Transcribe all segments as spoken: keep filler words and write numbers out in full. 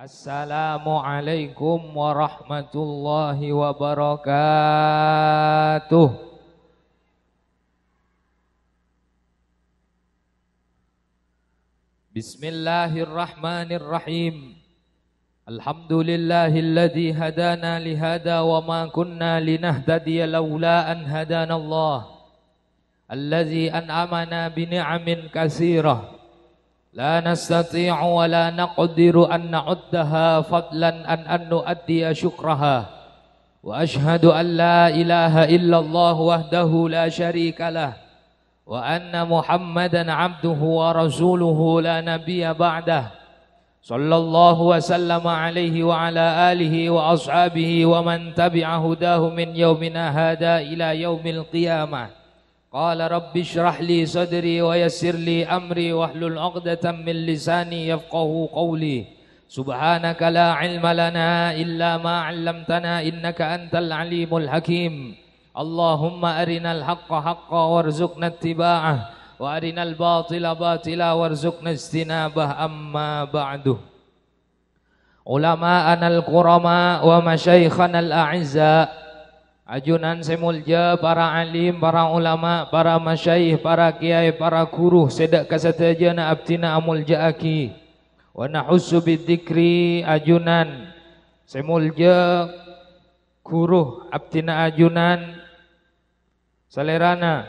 Assalamualaikum warahmatullahi wabarakatuh. Bismillahirrahmanirrahim. Alhamdulillahilladzi hadana lihada wa ma kunna linahtadiya laula an hadanallah. Alladzi an'amana bi ni'amin katsirah. La nastati'u wa la naqdiru an na'uddaha fadlan an an nu'addiya syukraha. Wa asyhadu an la ilaha illallah wahdahu la syarikalah. Wa anna Muhammadan abduhu wa rasuluhu la nabiyya ba'dah. Sallallahu wa sallama alaihi wa ala alihi wa ashabihi wa man tabi'a hudahu min yaumina hadha ila yaumil qiyamah. Qala rabbi shrah li sadri wa yassir li amri wahlul 'uqdatam min lisani yafqahu qawli. Subhanaka la ilma lana illa ma 'allamtana innaka antal alimul hakim. Allahumma arinal haqqa haqqa warzuqna ittiba'ah, wa arinal batila batila warzuqna ijtinabah, amma ba'du. Ulama'anal kurama wa masyayikhanal a'izza. Ajunan sè molja, para alim, para ulama, para masyayikh, para kèyaè, para ghuru, sè dâ' ka sadhâjâna abdhina amolja'aghi. Wa nahussu bidzikri, ajunan sè molja, ghuru abdhina ajunan salèrana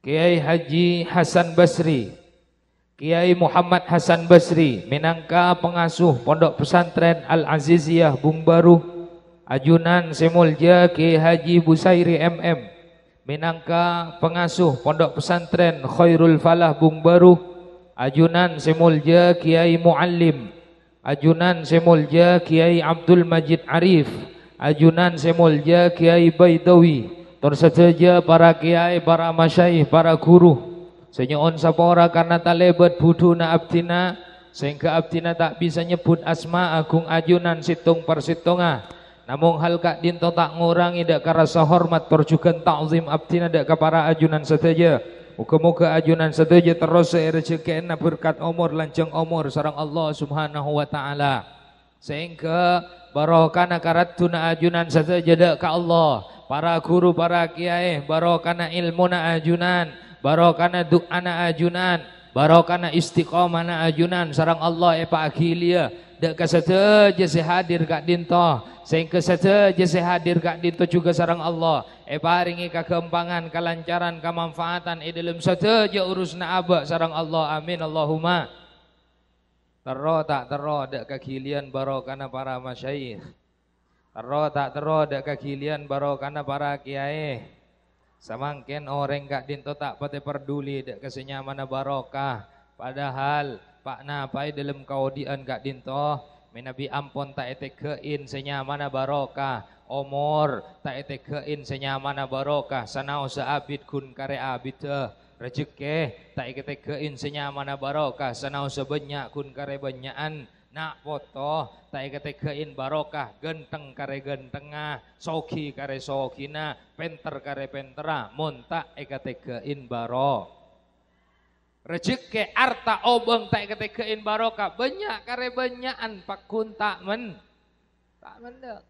Kèyaè Haji Hasan Basri, Kèyaè Muhammad Hasan Basri mènangka pangasuh Pondok Pesantren Al-Aziziyah Bungbaru, ajunan sè molja Kèyaè Haji Busairi M M, mènangka pangasuh Pondok Pesantren Khairul Falah Bungbaru, ajunan sè molja Kèyaè Muallim, ajunan sè molja Kèyaè Abdul Majid Arif, ajunan sè molja Kèyaè Baidawi, tor sadhâjâ para kèyaè, para masyayikh, para ghuru sè nyo'on sapora karna talèbât budhuna abdhina, sehingga abdhina ta' bisa nyebbhut asma aghung ajunan sèttong parsèttonga. Namong hal ka'dinto ta' ngorangè dâ' ka rasa hormat tor jhughân ta'zim abdhina dâ' ka para ajunan sadhâjâ. Moghâ-moghâ ajunan sadhâjâ terrosa èrajhekkèna berkat omor, lanjhâng omor sareng Allah Subhanahu wa Ta'ala. Sehingga barokana karaddhuna ajunan sadhâjâ dâ' ka Allah, para ghuru, para kèyaè, barokana èlmona ajunan, barokana du'ana ajunan, barokana istiqomana ajunan sareng Allah èpa'aghiliyâ dâ' ka sadhâjâ sè hadir ka'dinto, sehingga sadhâjâ sè hadir ka'dinto jhughân sareng Allah èparèngè kaghâmpangan, kalancaran, kamanfaatan è dhâlem sadhâjâ urusanna abâ' sareng Allah. Amin, Allahumma. Terro ta' terro dâ' kaghiliyân barokana para masyayikh. Terro ta' terro dâ' kaghiliyân barokana para kèyaè. Samangkèn orèng ka'dinto ta' patè parduli dâ' ka sè nyamana barokah. Padahal pa'-napa è dhâlem kaodi'ân ka'dinto, mènabi ampon ta' ètèghâ'in sè nyamana barokah, omor ta' ètèghâ'in sè nyamana barokah, sanaossa abit ghun karè abiddhâ, rajhekkè ta' èkatèghâ'in sè nyamana barokah, sanaossa bânnya' ghun karè bânnya'an, na' poto ta' èkatèghâ'in barokah, ghântheng karè ghânthengnga, soghi karè soghina, pènter karè pènterra, mon ta' èkatèghâ'in baro-, rajhekkè, arta, obâng ta' èkatèghâ'in barokah, bânnya' karè bânnya'an, pagghun ta' men-, ta' mendhâng.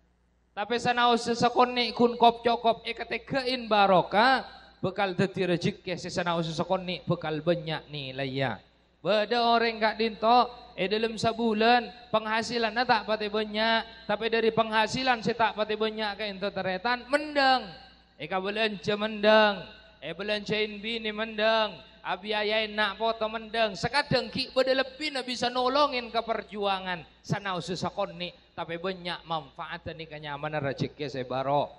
Tapè sanaossa sakonè' ghun kop-cokop èkatèghâ'in barokah, bhâkal dhâddhi rajhekkè sè sanaossa sakonè' bhâkal bânnya' nilaiya. Bâdâ orèng ka'dinto è dhâlem sabulân panghasilanna ta' patè bânnya', tapè dhâri panghasilan sè ta' patè bânnya' ka'dinto tarètan mendhâng. Èkabâlânjhâ mendhâng, èbâlânjhâin binè mendhâng, abiayaèn na' poto mendhâng, sakadhâng ghi' bâdâ lebbina bisa nolongèn ka parjuwângan sanaossa sakonè', tapè bânnya' manfaatta nèka nyamana rajhekkè sè baro-,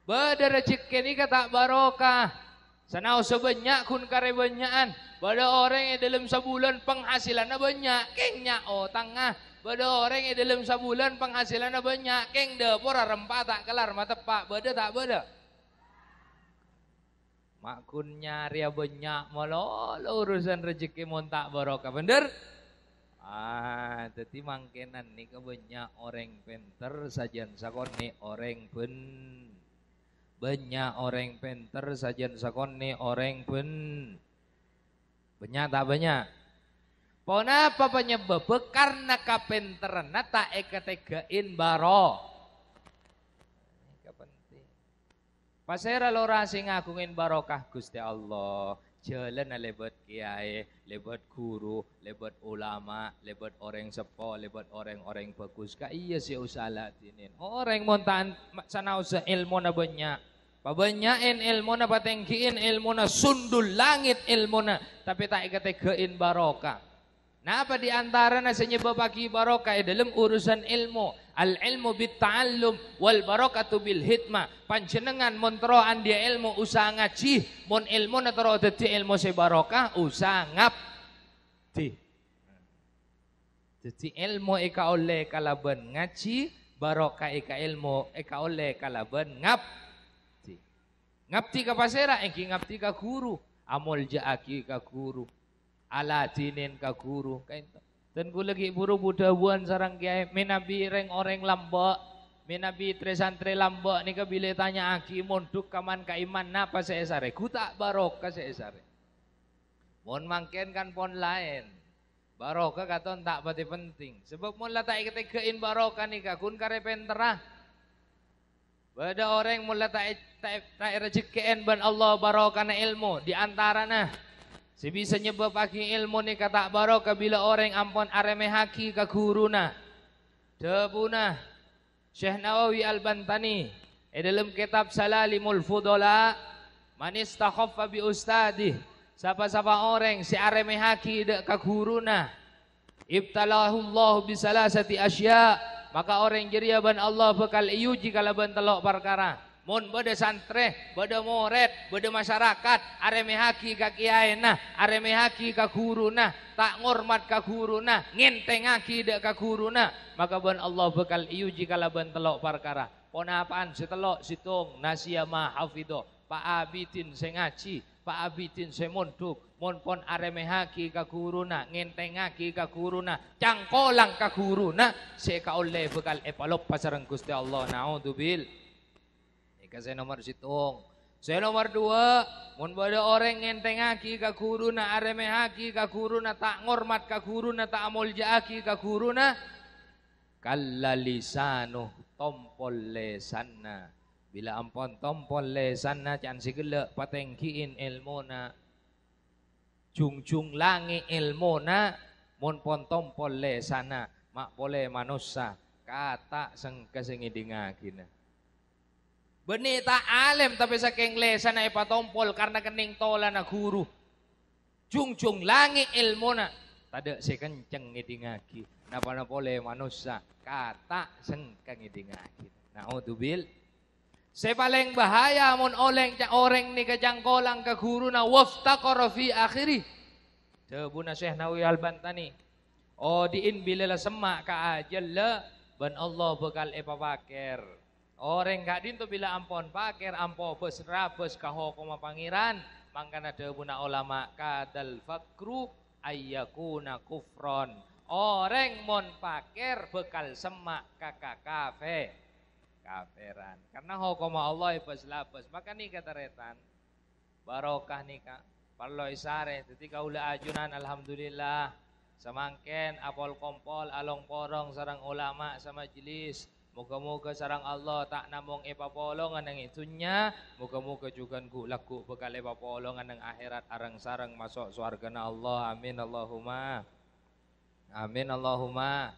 bâdâ rajhekkè nèka ta' barokah. Sanaossa bânnya' ghun karè bânnya'an. Bâdâ orèng è dhâlem sabulân panghasilanna bânnya', kèng nya' otangnga. Bâdâ orèng è dhâlem sabulân panghasilanna bânnya', kèng dâporra rempa ta' kellar mateppa'. Bâdâ ta' bâdâ? Ma' ghun nyarèya bânnya' malolo urusan rajhekkè mon ta' barokah, bhender? Ah, dhâddhi mangkènan nèka bânnya' orèng pènter sajân sakonè' orèng bân-, bânnya' orèng pènter sajân sakonè' orèng bân-, bânnya' ta' bânnya'? Ponapa panyebbabbhâ? Karna kapènterranna ta' èkategghâ'in baro-, Nèka penting. Pasèra lora sè ngaghungè barokah Ghustè Allah? Jhâlânna lèbât kèyaè, lèbât ghuru, lèbât ulama, lèbât orèng seppo, lèbât orèng-orèng bhâghus. Ka'iyâ sè osa aladhinèn. Orèng mon ta' an-, ma-, sanaossa èlmona bânnya'. Pabânnya'èn èlmona, patèngghi'èn èlmona, sundul langèt èlmona, tapè ta' èkategghâ'in barokah. Napa di antarana sè nyebbabbhâghi barokah è dhâlem urusan èlmo? Al-ilmu bit-ta'allum wal barakatu bil hikmah. Panjhennengngan mon terro andi'â èlmo, usaha ngajhi. Mon èlmona terro dhâddhi èlmo sè barokah, usaha ngabdi. Dhâddhi èlmo èkaollè kalabân ngajhi, barokah èka èlmo èkaollè kalabân ngabdi. Ngabdi ka pasèra? Èngghi ngabdi ka ghuru, amolja'aghi ka ghuru, aladhinèn ka ghuru. Ka'ènto. Dân kaulâ ghi' bhuru bu-dhâbuwân sareng kèyaè, mènabi rèng-orèng lambâ', mènabi trè-santrè lambâ' nèka bilâ ètanya'aghi mondhuk ka man-ka'imman, napa sè èsarè? Ghu ta' barokah sè èsarè. Mon mangkèn kan pon laèn. Barokah katon ta' patè penting. Sabâb mon la ta' èkategghâ'in barokah nèka ghun karè pènterra. Bâdâ orèng mon la ta' è-, ta' è-, ta' èrajhekkè'èn bân Allah barokana èlmo, di antarana sè bisa nyebbabbhâghi èlmo nèka ta' barokah bilâ orèng ampon arèmèhaghi ka ghuruna. Dhâbuna Syekh Nawawi Al-Bantani è dhâlem kètab Salalimul Fudala, "Man istakhaffa bi ustadih," sapa-sapa orèng sè arèmèhaghi dâ' ka ghuruna, "ibtalahullahu bi salasati asya," maka orèng jârèya bân Allah bhâkal èuji kalabân tello' parkara. Mon bâdâ santrè, bâdâ morèd, bâdâ masyarakat arèmèhaghi ka kèyaèna, arèmèhaghi ka ghuruna, ta' ngormat ka ghuruna, ngèntèngaghi dâ' ka ghuruna, maka bân Allah bhâkal èuji kalabân tello' parkara. Ponapa'an sè tello'? Sèttong, nasiya ma hafidho, pa-abidin sè ngajhi, pa-abidin sè mondhuk, mon pon arèmèhaghi ka ghuruna, ngèntèngaghi ka ghuruna, cangkolang ka ghuruna, sè èkaollè bhâkal èpaloppa sareng Ghustè Allah. Naudzubil-, Nèka sè nomer sèttong. Sè nomer duwâ', mon bâdâ orèng ngèntèngaghi ka ghuruna, arèmèhaghi ka ghuruna, ta' ngormat ka ghuruna, ta' amolja'aghi ka ghuruna, kalla lisanu, tompol lèsanna. Bilâ ampon tompol lèsanna, can sè ghellâ' patèngghi'èn èlmona. Jhung-jhung langngè' èlmona, mon pon tompol lèsanna, ma' polè manossa, kata' sengka sè ngèdingngaghinah. Bânnè ta' alèm, tapè sakèng lèsanna èpatompol karna kennèng tolana ghuru. Jhung-jhung langngè' èlmona, tadâ' sè kencèng ngèdingngaghi. Napana polè manossa, kata' sengka ngèdingngaghi. Naudzubil-, Sè palèng bahaya mon olèng ca-, orèng nèka cangkolang ka ghuruna, "waftaqara fi akhiri." Dhâbuna Syekh Nawawi Al-Bantani, "Odi'in bilâ la semma' ka ajhâlla, bân Allah bhâkal èpapakèr." Orèng ka'dinto bilâ ampon pakèr, ampo bâs-rabâs ka hokomma Pangèran, mangkana dhâbuna olama, "Kadal fakru ayyakuna kufron." Orèng mon pakèr bhâkal semma' ka kakafe-, kafèran. Karna hokomma Allah èbâs-labâs. Maka nèka tarètan, barokah nèka parlo èsarè. Dhâddhi kaulâ ajunan, alhamdulillah, samangkèn apol-kompol, along-polong sareng olama samajlis. Moga-moga sareng Allah ta' namong èpapolonga neng è dhunnya, moga-moga jhughân ghu-, lagghu' bhâkal èpapolonga neng akhèrat areng-sareng maso' sowarghâna Allah. Amin, Allahumma. Amin, Allahumma.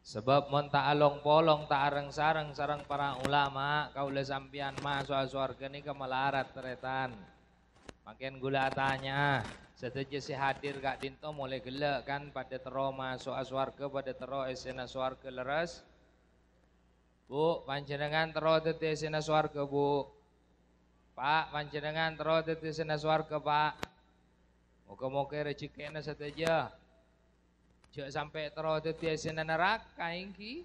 Sabâb mon ta' along-polong, ta' areng-sareng sareng para olama, kaulâ sampèyan maso'a sowarghâ nèka malarat, tarètan. Mangkèn ghulâ atanya'a, sadhâjâ sè hadir ka'dinto molaè ghellâ', kan, padâ terro maso'a sowarghâ, padâ terro essèna sowarghâ, lerres? Bu, panjhennengngan terro dhâddhi essèna sowarghâ, Bu. Pa', panjhennengngan terro dhâddhi essèna sowarghâ, Pa'. Moga-moga rejhekkèna sadhâjâ. Jhâ' sampè' terro dhâddhi essèna naraka, èngghi.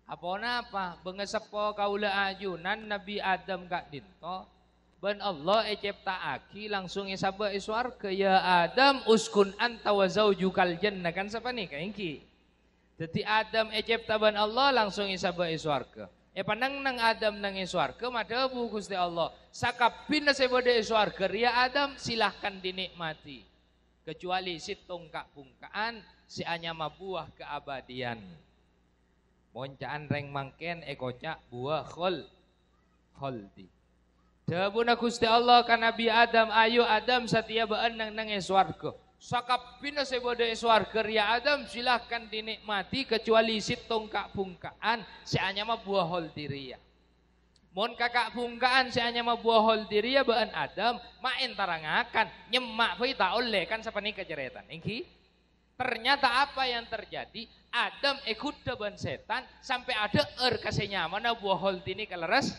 Aponapa? Bângaseppo kaulâ ajunan Nabbhi Adam ka'dinto, bân Allah ècèpta'aghi langsung èsabâ' è sowarghâ, "Ya Adam, uskun anta wa zaujukal jannah." Kan sapanèka, èngghi. Dhâddhi Adam ècèpta bân Allah langsung èsabâ' è sowarghâ. Èpanenneng Adam neng è sowarghâ, madhâbu Ghustè Allah, "Sakabbhiyânna sè bâdâ è sowarghâ rèya, Adam, silahkan dinikmati." kecuali sèttong ka'-bhungka'an sè anyama buwâ kaabadhiyân. Mon ca'an rèng mangkèn èkoca' buwâ khol-, kholdi. Dhâbuna Ghustè Allah ka Nabbhi Adam, "Ayo Adam, satèya bâ'ân neng-neng è sowarghâ. Sakabbhiyânna sè bâdâ è sowarghâ rèya Adam, silahkan dinikmati, kecuali sèttong ka'-bhungka'an sè anyama buwâ kholdi rèya." Mon ka-, ka'-bhungka'an sè anyama buwâ kholdi rèya bâ'ân Adam, ma' èntara ngakan, nyemma' bhâi ta' ollè, kan sapanèka carètana, èngghi? Ternyata apa yang terjadi? Adam èghudhâ bân sètan sampè' adhâ'âr ka sè nyamana buwâ kholdi nèka lerres.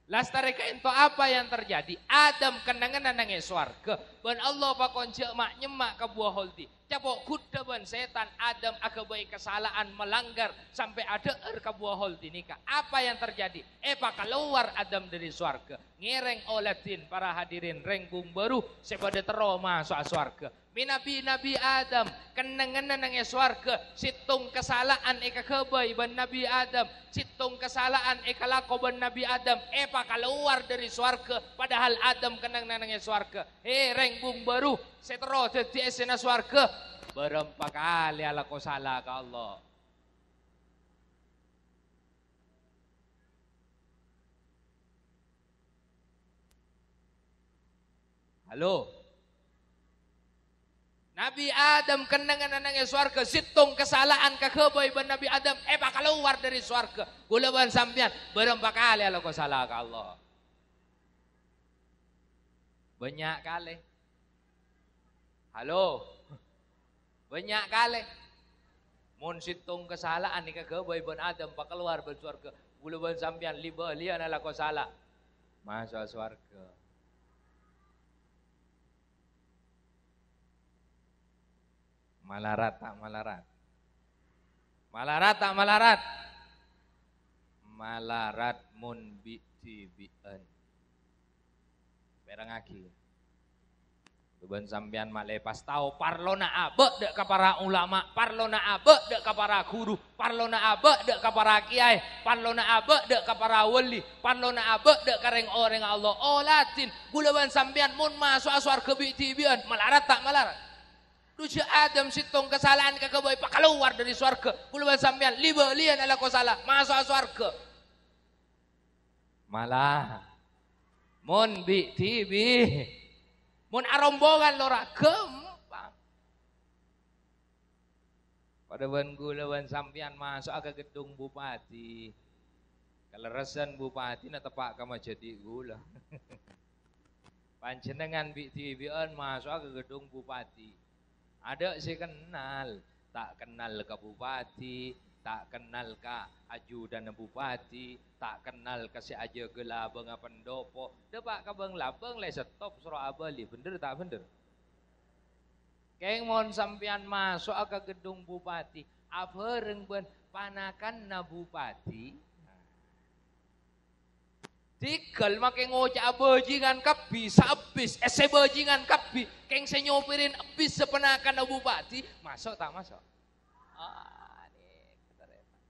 Lastarè kaènto apa yang terjadi? Adam kennengnganna neng è sowarghâ, bân Allah pakon jhâ' ma'-nyemma' ka buwâ kholdi. Capo' ghudhâ bân sètan, Adam aghâbây kasala'an, malanggar, sampè' adhâ'âr ka buwâ kholdi nèka. Apa yang terjadi? Èpakalowar Adam dâri sowarghâ. Ngèrèng oladhin, para hadirin, rèng bung bâru sè padâ terro maso'a sowarghâ. Mènabi Nabbhi Adam, kennengnganna neng è sowarghâ, sèttong kasala'an èkaghâbây bân Nabbhi Adam, sèttong kasala'an èkalako bân Nabbhi Adam, èpakalowar dâri sowarghâ, padahal Adam kennengnganna neng è sowarghâ. Hè, rèng bung bâru sè terro dhâddhi essèna sowarghâ, bârâmpa kalè alako sala ka Allah. Halo? Nabbhi Adam kennengnganna neng è sowarghâ, sèttong kasala'an kaghâbây bân Nabbhi Adam èpakalowar dâri sowarghâ. Kaulâ bân sampèyan bârâmpa kalè alako sala ka Allah? Bânnya' kalè. Halo? Bânnya' kalè. Mon sèttong kasala'an èkaghâbây bân Adam pakalowar bân sowarghâ, kaulâ bân sampèyan li-bâliyân alako sala. Maso'a sowarghâ. Malarat ta' malarat? Malarat ta' malarat? Malarat mon bi'-dhibi'ân. Pèrengngaghi. Bân sampèyan ma' lè pas tao, parlona abâ' dâ' ka para ulama, parlona abâ' dâ' ka para ghuru, parlona abâ' dâ' ka para kèyaè, parlona abâ' dâ' ka para wali, parlona abâ' dâ' ka rèng-orèng Allah. Oladhin, kaulâ bân sampèyan mon maso'a sowarghâ bi'-dhibi'ân, malarat ta' malarat? Dhu jhâ' Adam sèttong kasala'an kaghâbây pakalowar dâri sowarghâ. Kaulâ bân sampèyan li-bâliyân alako sala, maso'a sowarghâ. Mala. Mon bi'-dhibi'. Mon arombongan lora ghâmpang. Padâ bân kaulâ bân sampèyan maso'a ka ghedhung bupati. Kalerressan bupatina teppa' ka majâdi' kaulâ. Panjhennengngan bi'-dhibi'ân maso'a ka ghedhung bupati. Adâ' sè kennal, ta' kennal ka bupati, ta' kennal ka ajudanna bupati, ta' kennal ka sè ajâgâ labângnga pendopo. Teppa' ka bâng-labâng lè settop soro abâli, bhendher ta' bhendher? Kèng mon sampèyan maso'a ka ghedhung bupati, abhâreng bân panakanna bupati. Dhigghâl makè ngoca'a bhâjingan kabbhi, saebbis, èssè bhâjingan kabbhi, kèng sè nyopèrè ebbis sapanakanna bupati, maso' ta' maso'? Ah, nèka tarètan.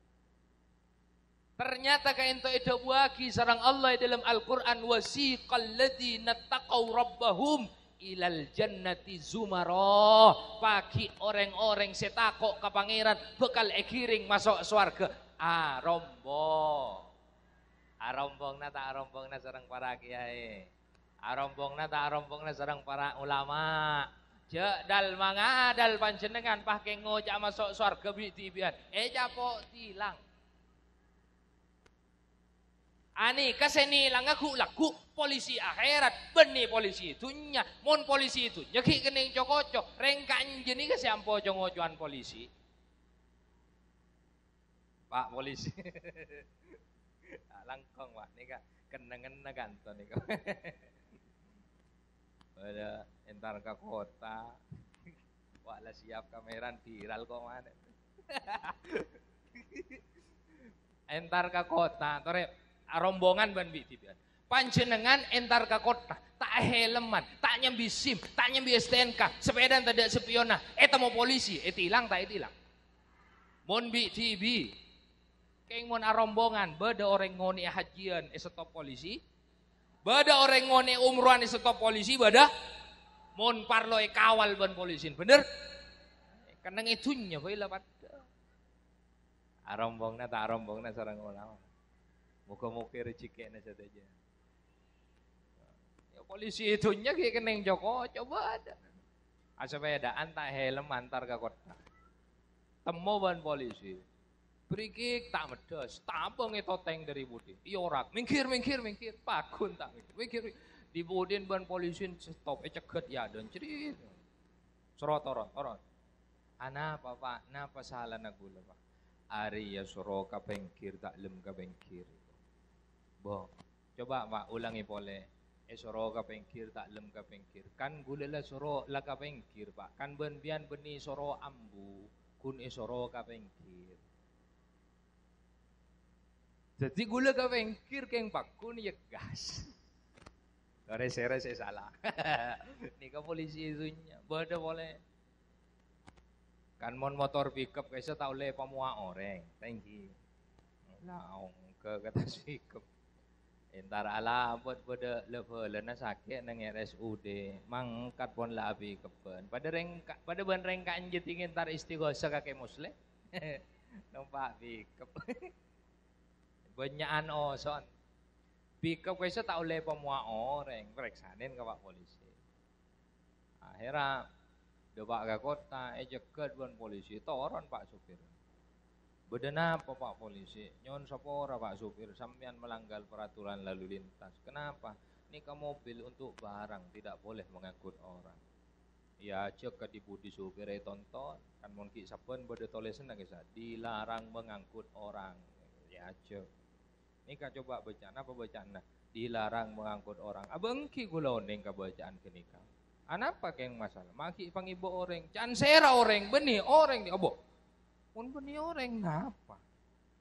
Ternyata kaènto èdhâbuwâghi sareng Allah è dâlem Al-Qur'an, "Wasiqal ladzina taqaw rabbahum ilal jannati zumara." Pagghi' orèng-orèng sè tako' ka Pangèran bhâkal èghirèng maso' sowarghâ arombong. Arombongna ta' arombongna sareng para kèyaè? Arombongna ta' arombongna sareng para ulama? Jhâ' dâl-mangadâl panjhennengngan pas kèng ngoca'a maso' sowarghâ bi'-dhibi'ân. Ècapo' tilang. Anèka sè nèlanga ghu'-lagghu' polisi akhèrat, bânnè polisi dhunnya. Mon polisi dhunnya ghi' kennèng co-ngoco, rèng ka'anjâ nèka sè ampo co-ngocowan polisi. Pak Polisi. Langkong, Pak. Nèka kennengnganna kanto nèka. Bâdâ entar ka kota. Wah, la siap kameran viral kok mana. Entar ka kota, torè arombongan bân bi'-dhibi'ân. Panjhennengngan entar ka kota, ta' èhèleman, ta' nyambi SIM, ta' nyambi STNK, sepèdana tadâ' spionna, ètemmo polisi, ètilang ta' ètilang? Mon bi'-dhibi', kèng mon arombongan, bâdâ orèng ngonè'è hajjiyân èsettop polisi, bâdâ orèng ngonè'è umrohan èsettop polisi, bâdâ? Mon parlo èkawal bân polisi, bhender? Kennengnga è dhunnya bhâi la padâ. Arombhângnga ta' arombhângnga sareng ulama. Moga-moga rejekkèna sadhâjâ. Ya, polisi è dhunnya ghi' kennèng joko, coba ada. Asepèdaan ta' helm antar ka kottha. Temmo bân polisi. Brikik ta' meddhâs, tabâng ètotèng dâri budi. Èyorak, "Minggir, minggir, minggir." Pagghun ta' minggir. "Minggir, minggir." Dibudin bân polisi stop, èceghât è adâ'ân, crit. Soro toron, toron. "Anapa, Pak? Napa salana ghulâ, Pak?" "Arèya soro ka pèngghir, ta' lem ka pèngghir." Bo, coba, Pak, ulangi polè. "Èsoro ka pèngghir, ta' lem ka pèngghir." "Kan ghulâ la soro la ka pèngghir, Pak. Kan bân biyân bânnè soro ambu, ghun èsoro ka pèngghir." Dhâddhi ghulâ ka pèngghir kèng pagghun ya gas. Res-res sè sala. Nèka polisi è dhunnya. Bâdâ polè. Kan mon motor pickup kèsa ta' ollè pamowa orèng, tèngghi. La ongghâ ka attas pickup. Entar alabât bâdâ la-bhâlâna sakè' neng R S U D, mangkat pon la apickupan. Padâ rèng ka-, padâ bân rèng ka'enjâ tèngghi entar istighosa ka Kè Muslèh. Nompa' pickup. Bânnya'an oson. Pickup kèsa ta' ollè pamowa orèng, parèksanè ka Pak Polisi. Akhèrra dâpa' ka kottha, èceghât bân polisi, toron, Pak Supir. "Bâdâ napa, Pak Polisi?" "Nyo'on sapora, Pak Supir, sampèyan melanggar peraturan lalu lintas." "Kenapa?" "Nèka mobil untuk barang, tidak boleh mengangkut orang." "Èajhâk ka dhi-budhi supirra ètonton, kan mon ghi' sabbhân bâdâ tolèsanna kèsa, 'Dilarang mengangkut orang.' Èajhâk." Nèka coba bâca, napa bâca'anna? "Dilarang mengangkut orang." Abâ' ènggi kaulâ onèng ka bâca'an ghânèka. Anapa kèng masalah? Ma' ghi' pangèbâ orèng. Ca'na sèra orèng, bânnè orèng, abâ'. Mon bânnè orèng, napa?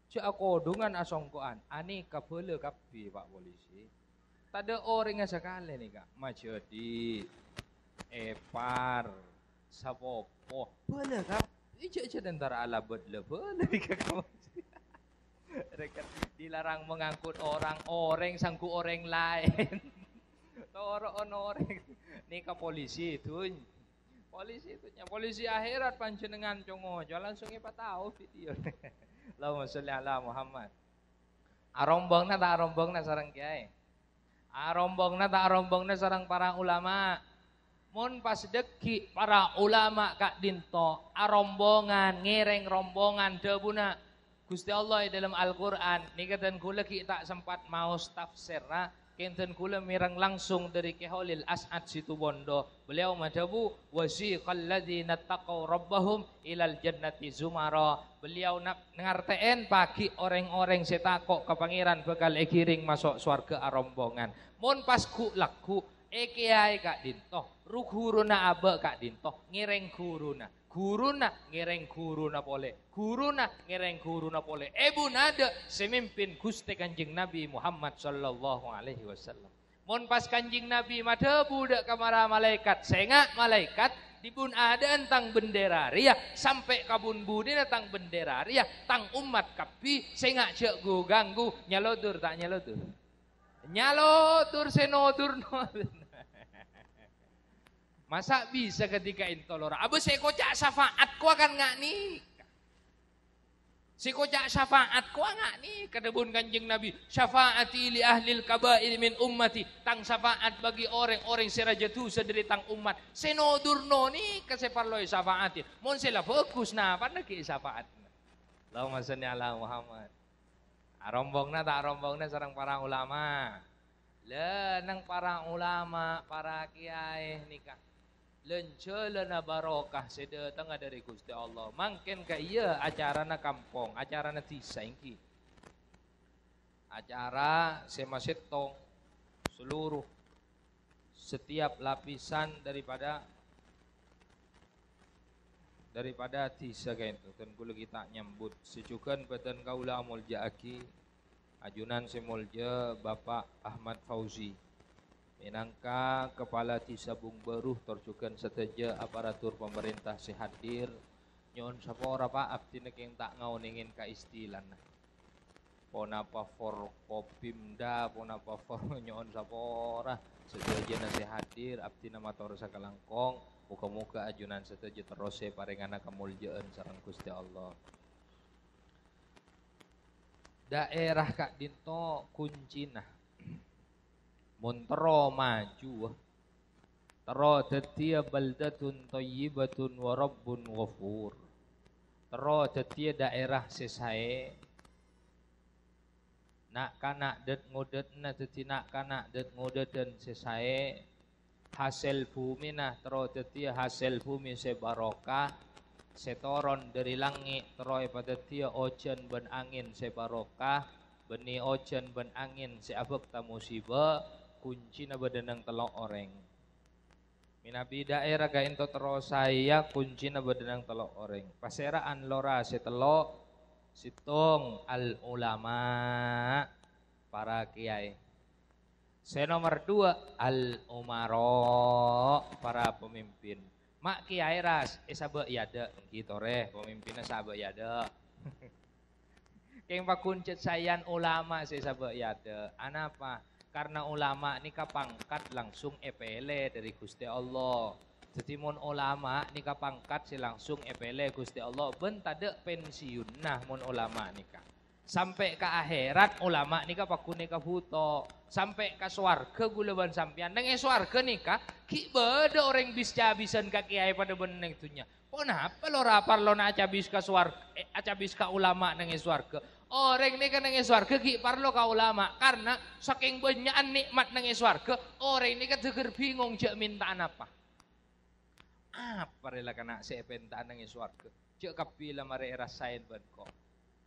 Jhâ' akodhungan asongko'an, anèka bhâlâ kabbhi, Pak Polisi. Tadâ' orèngnga sakalè nèka, majhâdhi', èpar, sapopo, bhâlâ kabbhi. Jhâ'-jhâ' entar alabât la bhâlâ nèka ka masjid. Rèkèt dilarang mengangkut orang, orèng sangghu orèng laèn. Toro'on orèng. Nèka polisi, Dun. Polisi itu, nya, polisi akhèrat panjhennengngan co-ngoco, langsung èpatao video. Allahumma sholli ala Muhammad. Arombhângnga ta' arombhângnga sareng kèyaè? Arombhângnga ta' arombhângnga sareng para ulama? Mon pas dhâggi' para ulama ka'dinto arombhângan ngèrèng rombhângan dhâbuna, Ghustè Allah è dâlem Al-Qur'an, nèka dân kaulâ ghi' ta' sempat maos tafsirra, kèng dân kaulâ mèreng langsung dâri Kè Kholil As'ad Situbondo. Beliau madhâbu, "Wasiqal ladzina taqaw rabbahum ilal jannati zumara." Beliau na-, ngartè'èn pagghi' orèng-orèng sè tako' ka Pangèran bhâkal èghirèng maso' sowarghâ arombhângan. Mon pas ghu'-lagghu', è kèyaè ka'dinto, ru-ghuruna abâ' ka'dinto, ngèrèng ghuruna. Ghuruna ngèrèng ghuruna polè, ghuruna ngèrèng ghuruna polè. È bun adâ' sè mimpin Ghustè Kanjeng Nabi Muhammad sallallahu alaihi wasallam. Mon pas Kanjeng Nabi madhâbu dâ' ka para malaèkat, "Sènga' malaèkat, dhi-bun adâ'ân tang bendera rèya, sampè' ka bun-budina tang bendera rèya, tang ommat kabbhi, sènga' jhâ' ghu-ghângghu, nyalodur ta' nyalodur?" Nyalodur sè nodur-nodur. Masa' bisa ghâdhi ka'dinto lora? Abâ' sè èkoca' syafaat kowa kan nga' nèka. Sè èkoca' syafaat kowa nga' nèka, dhâbuna Kanjeng Nabi, "Syafaati li ahlil kaba'ir min ummati." Tang syafaat bagi orèng-orèng sè rajâ dhusa dâri tang ommat. Sè nodur-nodur nèka sè parlo èsyafaati. Mon sè la bhâghus, napana ghi' èsyafaatna? Allahumma shalli ala Muhammad. Arombhângnga ta' arombhângnga sareng para ulama? Lha, neng para ulama, para kèyaè nèka, lan-jhâlânna barokah sè dâtengnga dâri Ghustè Allah. Mangkèn ka'iyâ acarana kampong, acarana dhisa ènggi. Acara sè masèttong seluruh, setiap lapisan daripada, daripada dhisa ka'dinto. Dân kaulâ ghi' ta' nyambut. Sè jhughân bhâdhân kaulâ amolja'aghi ajunan sè molja Bapak Ahmad Fauzi, mènangka Kepala Dhisa Bungbaru, tor jhughân sadhâjâ aparatur pamarènta sè hadir. Nyo'on sapora, Pak, abdhina kèng ta' ngaonèngè ka istilana. ponapa Forkopimda, ponapa For-, nyo'on sapora sadhâjâna sè hadir, abdhina mator sakalangkong. Moghâ-moghâ ajunan sadhâjâ terros èparèngana kamoljâ'ân sareng Ghustè Allah. Dhaèra ka'dinto kuncina. Mon terro maju, terro dhâddhiyâ baldatun thayyibatun wa rabbun ghafur. Terro dhâddhiyâ dhaèra sè saè. Na'-kana' dhât-ngodhâdhânna dhâddhi na'-kana' dhât-ngodhâdhân sè saè. Hasèl bhumina terro dhâddhiyâ hasèl bhumi sè barokah. Sè toron dhâri langngè' terro èpadhâddhiyâ ojhân bân angèn sè barokah. Bânnè ojhân bân angèn sè abhâkta musiba, kuncina bâdâ neng tello' orèng. Mènabi dhaèra ka'dinto terro saèya, kuncina bâdâ neng tello' orèng. Pasèra'an lora sè tello', sèttong al-ulama, para kèyaè. Sè nomer duwâ', al-umara, para pemimpin. Ma' kèyaè, ras, èsabâ' è adâ', èngghi torè, pemimpinna sabâ' è adâ'. Kèng paghun cè' saèyan ulama sè sabâ' è adâ'. Anapa? Karna ulama nèka pangkat langsung èpèlè dhâri Ghustè Allah. Dhâddhi, mon ulama nèka pangkat sè langsung èpèlè Ghustè Allah, bân tadâ' pensiunna mon ulama nèka. Sampè' ka akhèrat, ulama nèka paghun èkabhuto. Sampè' ka sowarghâ ghulâ bân sampèyan. Neng è sowarghâ nèka, ghi' bâdâ orèng bis-cabisan ka kèyaè padâ bân neng dhunnya. Ponapa lora parlona acabis ka sowar-, eh, acabis ka ulama neng è sowarghâ? Orèng nèka neng è sowarghâ ghi' parlo ka ulama, karna sakèng bânnya'an nè'mat neng è sowarghâ, orèng nèka dhâghâr bingong jhâ' mènta'a napa. Apa rè la kana' sè èpènta'a neng è sowarghâ? Jhâ' kabbhi la marè èrasaè bân ko-,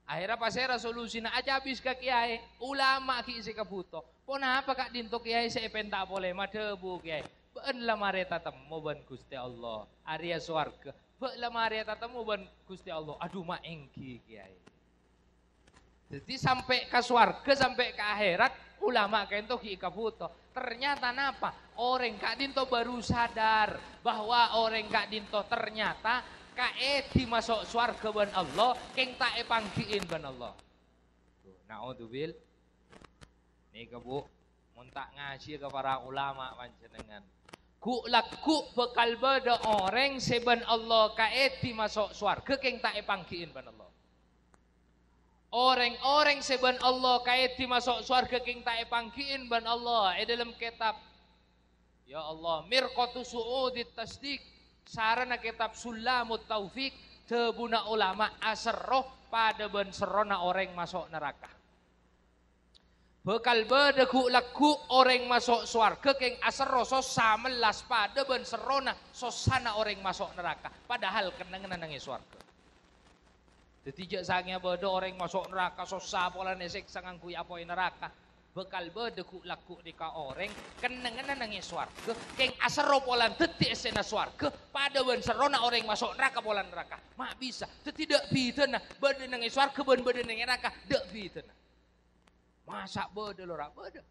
Akhèrra pasèra solusina? Acabis ka kèyaè, ulama ghi' sè kabhuto. Ponapa ka'dinto kèyaè sè èpènta'a polè? Madhâbu kèyaè, "Bâ'na la marè tatemmo bân Ghustè Allah, arèya sowarghâ. Bâ' la marè tatemmo bân Ghustè Allah." Adhu, ma' èngghi kèyaè. Dhâddhi, sampè' ka sowarghâ, sampè' ka akhèrat, ulama ka'dinto ghi' kabhuto. Ternyata napa? Orèng ka'dinto baru sadar bahwa orèng ka'dinto ternyata kaèdhi maso' sowarghâ bân Allah, kèng ta' èpangghi'in bân Allah. Tuh, naudzubil-, nèka, Bu, mon ta' ngajhiyâ ka para ulama panjhennengngan. Ghu'-lagghu' bhâkal bâdâ orèng sè bân Allah kaèdhi maso' sowarghâ, kèng ta' èpangghi'in bân Allah. Orèng-orèng sè bân Allah kaèdhi maso' sowarghâ kèng ta' èpangghi'in bân Allah è dhâlem kètab, ya Allah, Mirqatu Su'udit Tasdiq, sarana kètab Sullamut Taufik, dhâbuna ulama aserro padâ bân serrona orèng maso' naraka. Bhâkal bâdâ ghu'-lagghu' orèng maso' sowarghâ kèng aserro sossa mellas padâ bân serrona sossana orèng maso' naraka, padahal kennengnganna neng è sowarghâ. Dhâddhi, jhâ' sakènga bâdâ orèng maso' naraka sossa polana èsèksa ngangghuy apoy naraka. Bhâkal bâdâ ghu'-lagghu' nèka orèng kennengnganna neng è sowarghâ, kèng aserro polana dhâddhi essèna sowarghâ, padâ bân serrona orèng maso' naraka polana naraka. Ma' bisa. Dhâddhi, dâ' bhidhâna bâdâ neng è sowarghâ bân bâdâ neng è naraka, dâ' bhidhâna. Masa' bâdâ, lora? Bâdâ.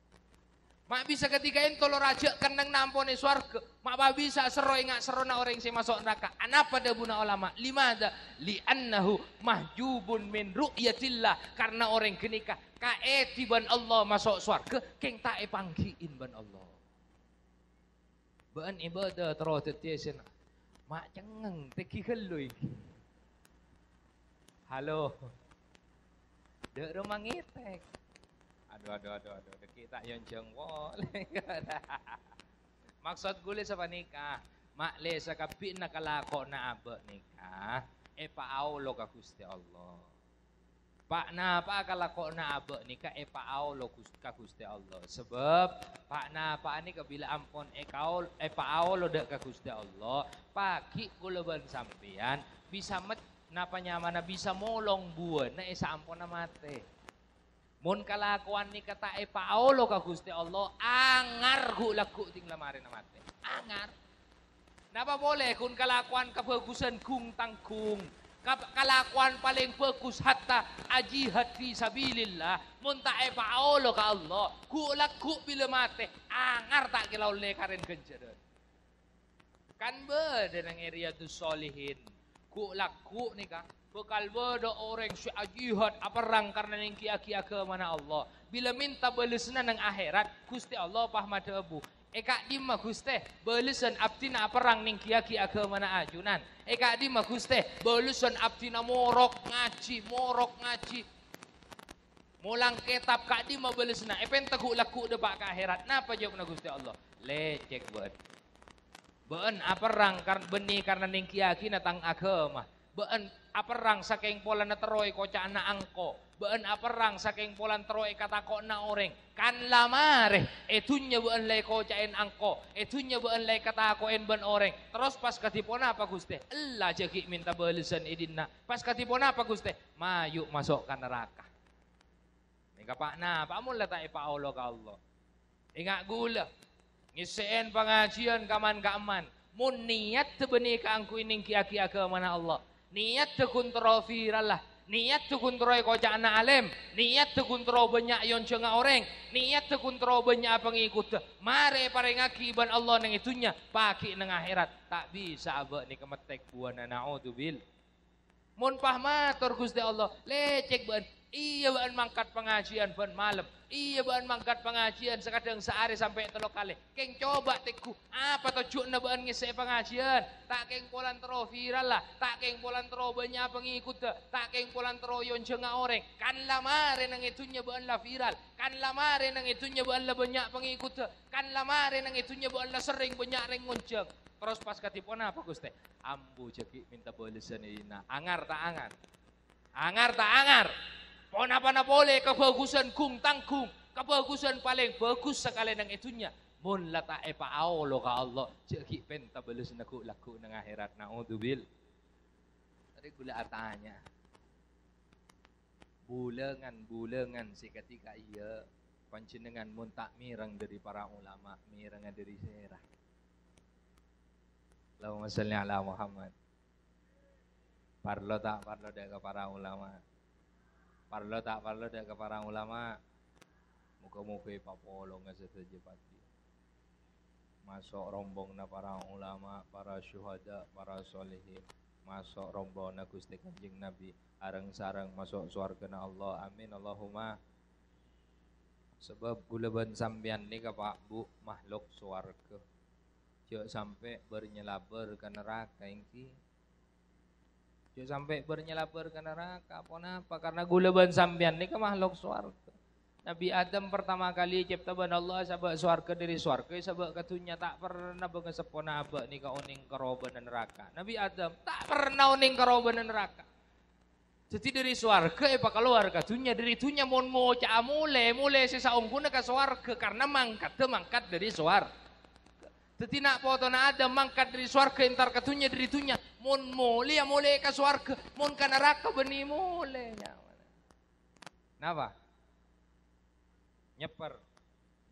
Ma' bisa ghâtèka ènto, lora, jhâ' kennengnganna ampon è sowarghâ. Ma' pas bisa serro ènga' serrona orèng sè maso' naraka. Anapa dhâbuna ulama? Limadza? "Li'annahu mahjubun min ru'yatillah." Karna orèng ghânèka kaèdhi bân Allah maso' sowarghâ, kèng ta' èpangghi'in bân Allah. Bâ'na ibâdâ terro dhâddhiyâ sè ma' cengngeng, tèngghi ghâllu èngghi. Halo. Dâ' roma ngètèk. Adu, adu, adu, adu, dâgghi' ta' èyonjhâng polè. Maksod ghulâ sapanèka, ma'lè sakabbhiyanna kalakowanna abâ' nèka èpaaolo ka Ghustè Allah. Pa'-napa'a kalakowanna abâ' nèka èpaaolo Gus-, ka Ghustè Allah. Sabâb pa'-napa'a nèka bilâ ampon èkaol-, èpaaolo dâ' ka Ghustè Allah, pagghi' kaulâ bân sampèyan bisa met-, napa nyamana, bisa molong buwâna è saamponna matè. Mon kalakowan nèka ta' èpaaolo ka Ghustè Allah, angar ghu'-lagghu' tèng la marèna matè. Angar. Napa polè ghun kalakowan kabhâghusân ghung-tangghung, ka-, kalakowan palèng bhâghus hatta ajihad fi sabilillah, mon ta' èpaaolo ka Allah, ghu'-lagghu' bilâ matè, angar ta' kèla ollè karèn ghânjhârân. Kan bâdâ neng è Riyadus Shalihin, ghu'-lagghu' nèka, Bhâkal bâdâ orèng sè ajihad aperrang karana nèngghiyâghi aghâmana Allah. Bilâ mènta bâlessanna neng akhèrat, Ghustè Allah pas madhâbu, "È ka'dimma, Ghustè, bâlessan abdhina aperrang nèngghiyâghi aghâmana ajunan? È ka'dimma, Ghustè, bâlessan abdhina morok ngajhi, morok ngajhi, molang kètab, ka'dimma bâlessanna?" Èpènta ghu'-lagghu' dâpa' ka akhèrat. Napa jâwâbbhâ Ghustè Allah? "Lècèk bâ'ân. Bâ'ân aperrang kar-, bânnè karana nèngghiyâghina tang aghâma. Bâ'ân aperrang sakèng polana terro èkoca'ana angko. Bâ'ân aperrang sakèng polana terro èkatako'na orèng. Kan la marè, è dhunnya bâ'ân la èkoca'è angko, è dhunnya bâ'ân la èkatako'è bân orèng. Terros pas kadhi ponapa, Ghustè?" "Ella jâ' ghi' mènta bâlessan è dinna'." "Pas kadhi ponapa, Ghustè?" "Mayu' maso' ka naraka." Nèka pa' napa mon la ta' èpaolo ka Allah? Enga' ghulâ, ngèssè'è pangajiyân kaman-ka'emman. Mon niyaddhâ bânnè kaangghuy nèngghiyâghi aghâmana Allah, niyaddhâ ghun terro viralla, niyaddhâ ghun terro èkoca'ana alèm, niyaddhâ ghun terro bânnya' èyonjhângnga orèng, niyaddhâ ghun terro bânnya' pangèkoddhâ, marè èparèngaghi bân Allah neng è dhunnya, pagghi' neng akhèrat, ta' bisa abâ' nèka mettèk buwâna. Na'udzubil-, Mon pas mator Ghustè Allah, "Lècèk bâ'ân. Iyâ bâ'ân mangkat pangajiyân bân malem. Iyâ bâ'ân mangkat pangajiyân sakadhâng saarè sampè' tello kalè. Kèng coba tèngghu, apa tojjhuna bâ'ân ngèssè'è pangajiyân? Ta' kèng polana terro viralla, ta' kèng polana terro bânnya' pangèkoddhâ, ta' kèng polana terro èyonjhângnga orèng. Kan la marè neng è dhunnya bâ'ân la viral, kan la marè neng è dhunnya bâ'ân la bânnya' pangèkoddhâ, kan la marè neng è dhunnya bâ'ân la serrèng bânnya' rèng ngonjhâng. Terros pas kadhi ponapa, Ghustè?" "Ambu jâ' ghi' mènta bâlessan è dinna'. Angar ta' angar? Angar ta' angar? Ponapana polè kabhâghusân ghung-tangghung, kabhâghusân palèng bhâghus sakalè neng è dhunnya. Mon la ta' èpaolo ka Allah, jâ' ghi' pènta bâlessanna ghu'-lagghu' neng akhèrat." Na'udzubil-, Tadi ghulâ atanya, bulângan-bulângan sè kadhi ka'iyâ, panjhennengngan mon ta' mèreng dhâri para ulama, mèrengnga dhâri sèra? Allahumma shalli ala Muhammad. Parlo ta' parlo dhâ' ka para ulama? Parlo ta' parlo dhâ' ka para ulama? Moga-moga èpapolonga sadhâjâ paghi. Maso' rombonganna para ulama, para syuhada, para sholihin. Maso' rombonganna Ghustè Kanjeng Nabi, areng-sareng maso' sowarghâna Allah. Amin, Allahumma. Sabâb ghulâ bân sampèyan nèka, Pa', Bu', mahlok sowarghâ. Jhâ' sampè' bâr-nyalabâr ka naraka, èngghi. Jhâ' sampè' bâr-nyalabâr ka naraka. Ponapa? Karna ghulâ bân sampèyan nèka mahlok sowarghâ. Nabi Adam partama kalè ècèpta bân Allah, èsabâ' sowarghâ dhâri sowarghâ, èsabâ' ka dhunnya, ta' perna bângaseppona abâ' nèka onèng karobâna naraka. Nabi Adam ta' perna onèng karobâna naraka. Dhâddhi dhâri sowarghâ èpakalowar ka dhunnya, dhâri dhunnya mon ngoca'a molè, molè sè saongghuna ka sowarghâ, karna mangkaddhâ mangkat dhâri sowar-, Dhâddhi na' potona Adam mangkat dhâri sowarghâ entar ka dhunnya, dhâri dhunnya. Mon molè, ya molè ka sowarghâ. Mon ka naraka bânnè molè. Napa? Nyèpper.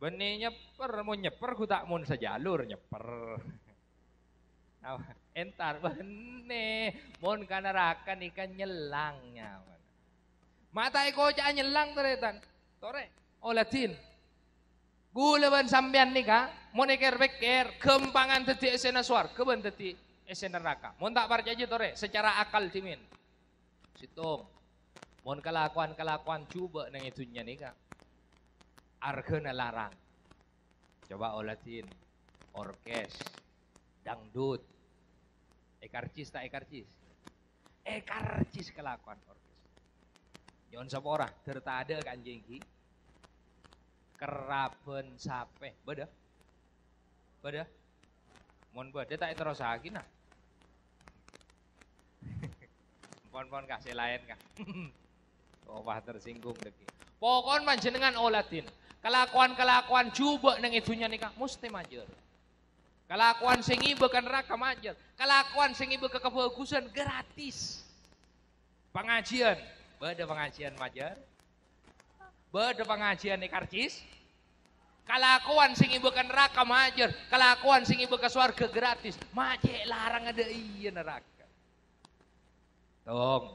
Bânnè nyèpper, mon nyèpper ghu ta' mon sajalur nyèpper. Napa? Entar bânnè. Mon ka naraka nèka nyellang nyaman. Ma' ta' èkoca'a nyellang, tarètan. Torè, oladhin. Ghulâ bân sampèyan nèka, mon èkèr-pèkkèr, ghâmpangan dhâddhi essèna sowarghâ bân dhâddhi essèna naraka. Mon ta' parcajâ, torè, secara akal dhimèn. Sèttong, mon kalakowan-kalakowan jhubâ' neng è dhunnya nèka, arghâna larang. Coba oladhin, orkes, dangdut. Èkarcis ta' èkarcis? Èkarcis kalakowan orkes. Nyo'on sapora, dhâr tadâ' kanjeng ghi. Kerrabân sapè, bâdâ? Bâdâ? Mon bâdâ ta' èterrossaghi, nah. Pon-pon, Kak, sè laèn, Kak. Oh, wah, tersinggung dhâggi'. Pokon panjhennengngan oladhin. Kalakowan-kalakowan jhubâ' neng è dhunnya nèka mostè majâr. Kalakowan sè ngibâ ka naraka majâr. Kalakowan sè ngibâ ka kabhâghusân gratis. Pangajiyân, bâdâ pangajiyân majâr. Bâdâ pangajiyân èkarcis. Kalakowan sè ngibâ ka naraka majâr. Kalakowan sè ngibâ ka sowarghâ gratis. Ma' cè' larangnga dâ' iyâ naraka. Tong.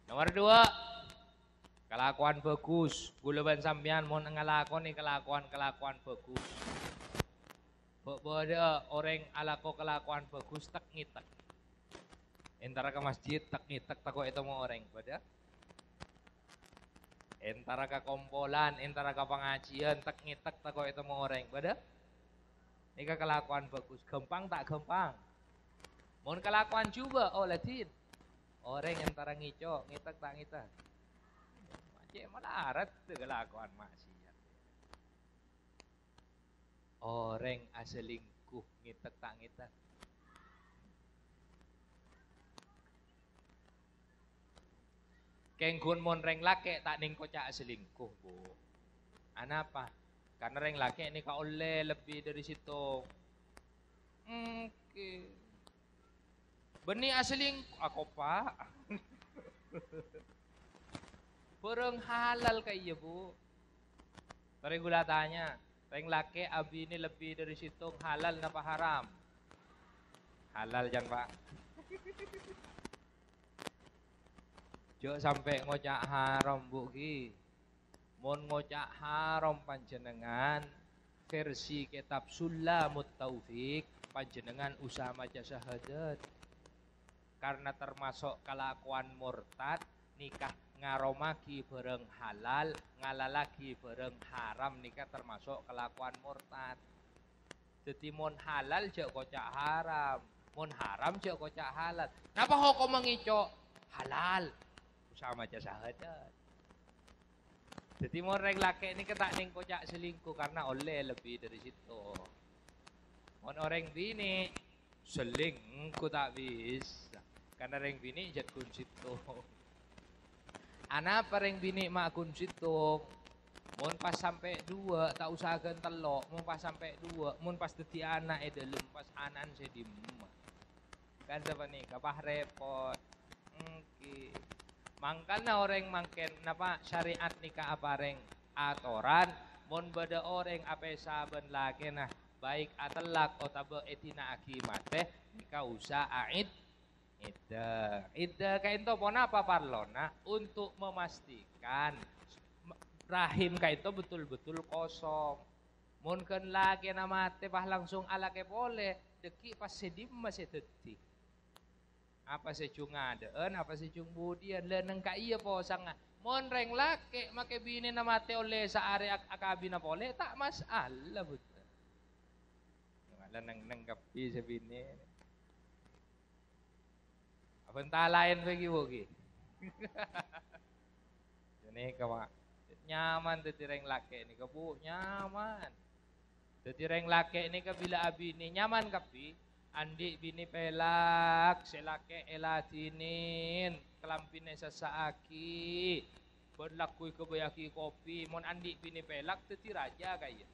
Nomor dua, kalakowan bhâghus. Ghulâ bân sampèyan mon ngalakonè kalakowan-kalakowan bhâghus. Bâ-, bâdâ orèng alako kalakowan bhâghus, tek-ngètek. Entara ka masjid, tek-ngetek tako' ètemmo orèng. Bâdâ? Entara ka kompolan, entara ka pangajiân, tek-ngetek tako' ètemmo orèng. Bâdâ? Nèka kalakowan bhâghus. Ghâmpang ta' ghâmpang? Mon kalakowan jhubâ', oh, la din. Orèng entara ngèco', ngetek ta' ngetek? Cè' malarat kalakowan maksiat. Orèng aselingkuh ngetek ta' ngetek? Kèng ghun mon rèng lakè' ta' nèng koca' aselingkuh, Bu. Anapa? Karena rèng lakè' nèka ollè lebbi dâri sèttong. Èngghi. Bânnè aselingkuh, akopa'. Bârâng halal ka'iyâ, Bu. Torè ghulâ tanya, rèng lakè' abinè lebbi dâri sèttong halal napa haram? Halal, can, Pa'? Jhâ' sampè' ngoca' haram, Bu, ghi. Mon ngoca' haram panjhennengngan, versi kitab Sullamut Taufik, panjhennengngan usaha maca syahadat. Karena termasuk kalakowan murtad, nèka ngaromaghi bârâng halal, ngalalaghi bârâng haram, nèka termasuk kalakowan murtad. Dhâddhi, mon halal jhâ' koca' haram, mon haram jhâ' koca' halal. Napa hokomma ngèco'? Halal. Usaha maca syahadat. Dhâddhi, mon rèng lakè' nèka ta' nèng koca' selingkuh karena ollè lebbi dâri sèttong. Mon orèng binè' selingkuh ta' bisa, karena rèng binè' jhât ghun sèttong. Anapa rèng binè' ma' ghun sèttong? Mon pas sampè' duwâ', ta' osa ghân tello'. Mon pas sampè' duwâ', mon pas dhâddhi ana' è dâlem, pas ana'na sè dimma? Kan sapanèka, pas rèpot. Èngghi. Mangkana orèng mangkèn, napa, syariat nèka aparèng atoran, mon bâdâ orèng apèsa bân lakèna, baik atellak otabâ èdina'aghi matè, nèka osa aid-, iddah. Iddah ka'ènto ponapa parlona? Untuk memastikan rahim ka'ènto betul-betul kosong. Mon ghân lakèna matè, pas langsung alakè polè, dhâggi' pas sè dimma sè dhâddhi? Apa sè jhung adâ'ân, apa sè jhung budiyân? La neng ka'iyâ posangnga. Mon rèng lakè' makè binèna matè ollè saarè ak-, akabina polè, ta' masalah, Bu. La neng-neng kabbhi sè binè. Apa enta laèn bâgi, Bu, ghi? Ghânèka, Pa'. Nyaman dhâddhi rèng lakè' nèka, Bu, nyaman. Dhâddhi rèng lakè' nèka bilâ abinè nyaman kabbhi, andi' binè pèlak, sè lakè' èladhinè, kalambhina èsassa'aghi, bân lagghu èghâbâyyâghi kopi. Mon andi' binè pèlak, dhâddhi rajâ ka'iyâ.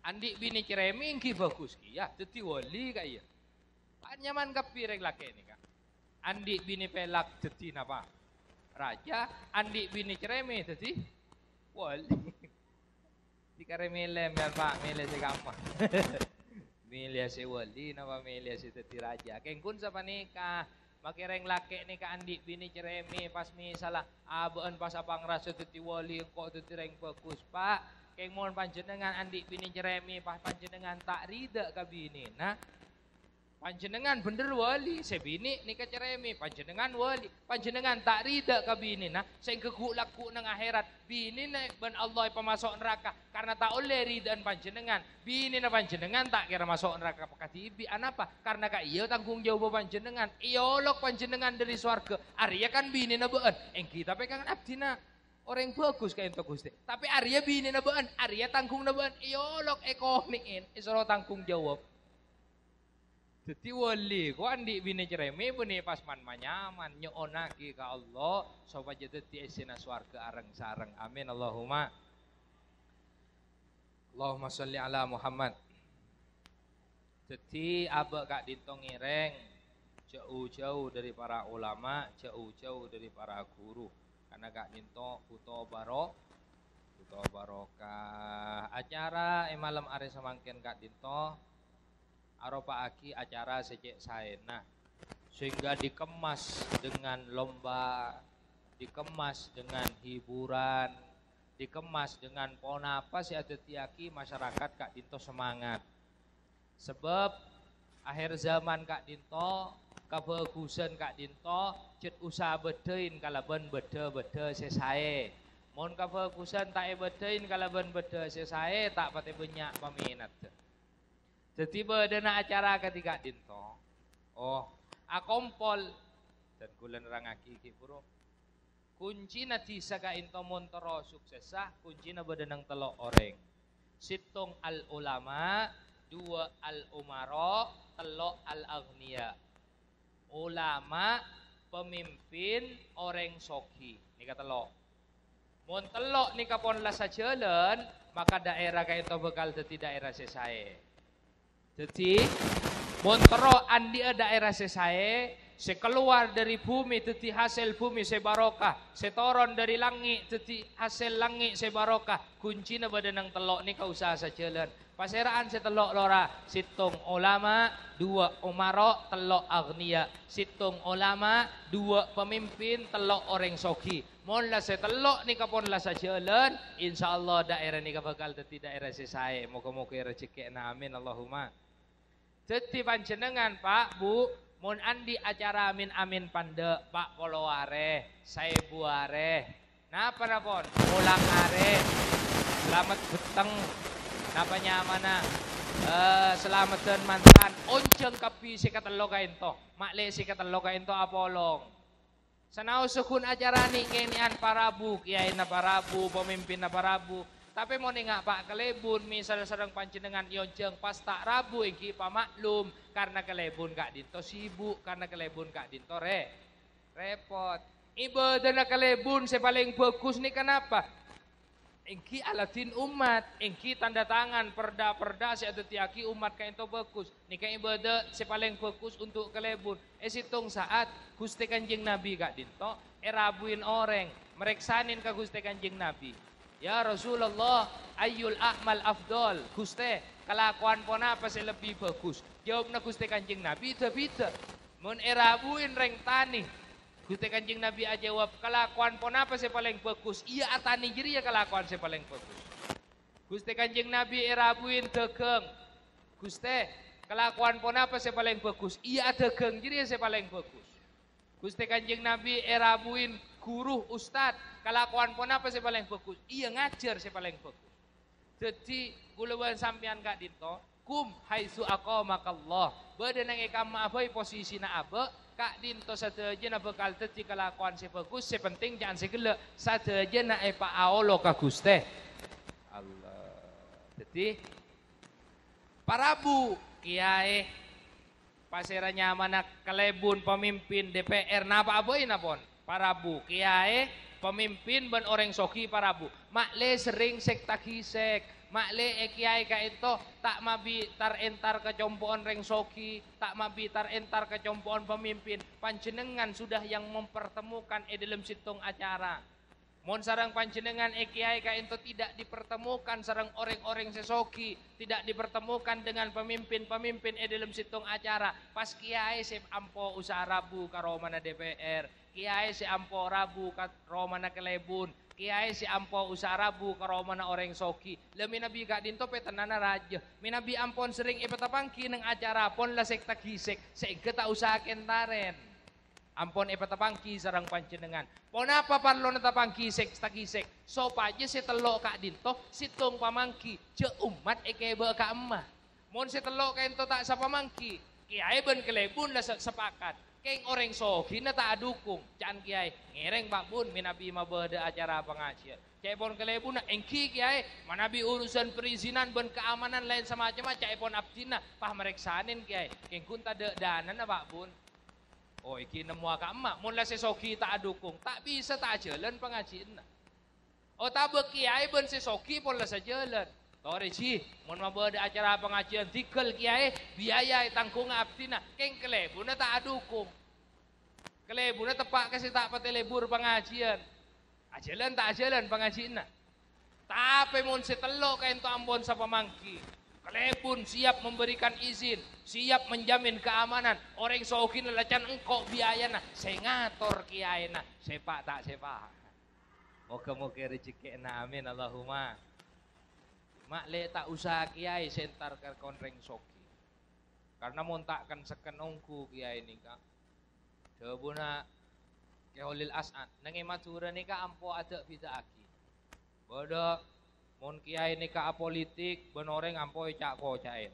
Andi' binè cerèmè èngghi bhâghus kèya, dhâddhi wali ka'iyâ. Nyaman kabbhi rèng lakè' nèka. Andi' binè pèlak dhâddhi napa? Rajâ, andi' binè cerèmè dhâddhi wali. Dhika arè mèlè, sampèyan, Pa', mèlè sè kamma? Mèlè sè wali napa mèlè sè dhâddhi rajâ? Kèng ghun sapanèka, makè rèng lakè' nèka andi' binè cerèmè, pas misalla abâ'na pas apangrasa dhâddhi wali, engko' dhâddhi rèng bhâghus, Pa'. Kèng mon panjhennengngan andi' binè cerèmè, pas panjhennengngan ta' ridha ka binèna, Panjhennengngan bhendher wali, sè binè' nèka cerèmè, panjhennengngan wali, panjhennengngan ta' ridha ka binèna, sè èghugghu' lagghu' neng aherat, binèna bân Allah èpamaso' naraka, karna ta' ollè ridhâ'ân panjhennengngan, binèna panjhennengngan ta' kèra maso' naraka kadhibi'. Anapa? Karna ka'iyâ tanggung jawabhâ panjhennengngan, èolok panjhennengngan dhâri sowarghâ, arèya kan binèna bâ'ân, èngghi tapè kan abdhina orèng bhâghus ka'ènto, Ghustè, tapè arèya binèna bâ'ân, arèya tanggungnga bâ'ân, èolok èkonè'è, èsoro tanggung jawab. Dhâddhi wali ko' andi' binè cerèmè bânnè pas man-manyaman nyo'onnaghi ka Allah sopajâ dhâddhi essèna sowarghâ areng-sareng. Amin, Allahumma. Allahumma shalli ala Muhammad. Dhâddhi abâ' ka'dinto ngèrèng jhâu-jhâu dhâri para ulama, jhâu-jhâu dhâri para ghuru. Karna ka'dinto bhuto baro-, bhuto barokah. Acara è malem arè samangkèn ka'dinto aropa'aghi acara sè cè' saèna, sehingga dikemas dengan lomba, dikemas dengan hiburan, dikemas dengan ponapa sè adhâddhiyâghi masyarakat ka'dinto semangat. Sabâb akhèr zaman ka'dinto, Kabhâghusân ka'dinto jhât usaha bâddhâin kalabân bâddhâ-bâddhâ sè saè. Mon kabhâghusân ta' èbâddhâin kalabân bâddhâ sè saè, ta' patè bânnya' pamènatta. Dhâddhi bâdâna acara kadhi ka'dinto. Oh, akompol. Dan kaulâ nerrangngaghi ghi' buru. Kuncina dhisa ka'dinto mon terro suksessa, kuncina bâdâ neng tello' orèng. Sèttong al-ulama, duwâ' al-umara, tello' al-aghniya. Ulama, pemimpin, orèng soghi. Nèka tello'. Mon tello' nèka pon la sajhâlân, maka daerah ka'dinto bhâkal dhâddhi daerah sè saè. Dhâddhi, mon terro andi'â daerah sè saè, sè kalowar dhâri bhumè dhâddhi hasèl bhumè sè barokah, sè toron dhâri langngè' dhâddhi hasèl langngè' sè barokah, kuncina bâdâ neng tello' nèka usaha sajhâlân. Pasèra'an sè tello' lora, sèttong ulama, duwâ' umara, tello' aghniya. Sèttong ulama, duwâ' pamimpin, tello' orèng soghi. Mon la sè tello' nèka pon la sajhâlân, insyaallah daerah nèka bhâkal dhâddhi daerah sè saè. Moga-moga rejhekkèna. Amin, Allahumma. Dhâddhi panjhennengngan, Pa', Bu, mon andi' acara amin-amin pandâ', pa' polo arè, saèbu arè. Napa, napa, pon? Molang arè, salamet bhetteng, napa nyamana, eh, salameddhân mantan, onjhâng kabbhi sè katello' ka'dinto, ma'lè sè katello' ka'dinto apolong. Sanaossa ghun acara nè'-kènè'an parabu, kèyaèna parabu, pamimpinna parabu. Tapè mon enga' pa' kalèbun, misal sareng panjhennengngan èonjhâng pas ta' rabu, èngghi pama'lum, karna kalèbun ka'dinto sibuk, karna kalèbun ka'dinto rè-, rèpot. Ibâdâna kalèbun sè palèng bhâghus nèka napa? Èngghi aladhin ommat, èngghi tandhâ tangan, perda-perda sè adhâddhiyâghi ommat ka'dinto bhâghus. Nèka ibâdâ sè palèng bhâghus onto' kalèbun. È sèttong sa'at, Ghustè Kanjeng Nabi ka'dinto èrabuin orèng, marèksanè ka Ghustè Kanjeng Nabi, "Ya Rasulullah, ayyul a'mal afdal?" "Ghustè, kalakowan ponapa sè lebbi bhâghus?" Jâwâbbhâ Ghustè Kanjeng Nabi, "Dhâ-bhidhâ." Mon èrabuin rèng tanè, Ghustè Kanjeng Nabi ajâwâb, "Kalakowan ponapa sè palèng bhâghus?" "Iyâ, atanè jârèya kalakowan sè palèng bhâghus." Ghustè Kanjeng Nabi èrabuin dhâghâng. "Ghustè, kalakowan ponapa sè palèng bhâghus?" "Iyâ, adhâghâng jârèya sè palèng bhâghus." Ghustè Kanjeng Nabi èrabuin ghuru, ustad. "Kalakowan ponapa sè palèng bhâghus?" "Iyâ, ngajhâr sè palèng bhâghus." Dhâddhi, kaulâ bân sampèyan ka'dinto, Qum haitsu aqamakallah. Bâdâ neng è kamma abâi posisina abâ', ka'dinto sadhâjâna bhâkal dhâddhi kalakowan sè bhâghus, sè penting jhân sè ghellâ', sadhâjâna èpaaolo ka Ghustè Allah. Dhâddhi, parabu, kèyaè, pasèra nyamana kalèbun pamimpin D P R, napa abâi napa pon? Parabu, kèyaè, pamimpin bân orèng soghi parabu. Ma'lè serrèng sèk-taghisèk. Ma'lè è kèyaè ka'dinto ta' mabi tar-èntar ka compo'an rèng soghi, ta' mabi tar-èntar ka compo'an pamimpin. Panjhennengngan sudah yang mempertemukan è dâlem sèttong acara. Mon sareng panjhennengngan è kèyaè ka'dinto tidak dipertemukan sareng orèng-orèng sè soghi, tidak dipertemukan dengan pamimpin-pamimpin è dâlem sèttong acara, pas kèyaè sè ampo usaha rabu ka romana D P R, kèyaè sè ampo rabu ka romana kalèbun, kèyaè sè ampo usaha rabu ka romana orèng soghi. La mènabi ka'dinto pètennana rajâ, mènabi ampon serrèng èpatapangghi neng acara pon la sèk-taghisèk, saèngghâ ta' usaha kèntarèn. Ampon èpatapangghi sareng panjhennengngan. Ponapa parlona tapangghi sèk-taghisèk? Sopajâ sè tello' ka'dinto sèttong pamangghi, jhâ' ommat èkèbâ ka'imma. Mon sè tello' ka'dinto ta' sapamangghi, kèyaè bân kalèbun la sa-, sapakat. Kèng orèng soghina ta' adhukung. Ca'na kèyaè, "Ngèrèng, Pa' Bun, mènabi mabâdâ acara pangajiyân." Ca'èpon kalèbunna, "Èngghi, Kèyaè, manabi urusan perizinan bân keamanan laèn samacemma ca'èpon abdhina, pas marèksanè, Kèyaè. Kèng ghun tadâ' dânana, Pa' Bun." Oh, èngghi nemmowa ka'imma, mon la sè soghi ta' adhukung, ta' bisa ta' ajhâlân pangajiyânna. Otabâ kèyaè bân sè soghi pon la sajhâlân. "Torè, Ji, mon mabâdâ acara pangajiyân dhigghâl kèyaè, biaya ètangghungnga abdhina, kèng kalèbunna ta' adhukung. Kalèbunna teppa' ka sè ta' patè lebur pangajiyân." Ajhâlân ta' ajhâlân pangajiyânna? Tapè mon sè tello' ka'dinto ampon sapamangghi, kalèbun siap memberikan izin, siap menjamin keamanan, orèng soghina la can engko' biayana, sè ngator kèyaèna, sèpa' ta' sèpa'. Moghâ-moghâ rejhekkèna, amin, Allahumma. Ma'lè ta' usaha kèyaè sè entar ka orèng soghi. Karna mon ta' ken-sekken ongghu kèyaè nèka, Dhâbuna Kè Kholil As'ad, neng è Madhurâ nèka ampo adâ'-bidâ'aghi. Bâdâ, mon kèyaè nèka apolitik, bân orèng ampo èca'-koca'è.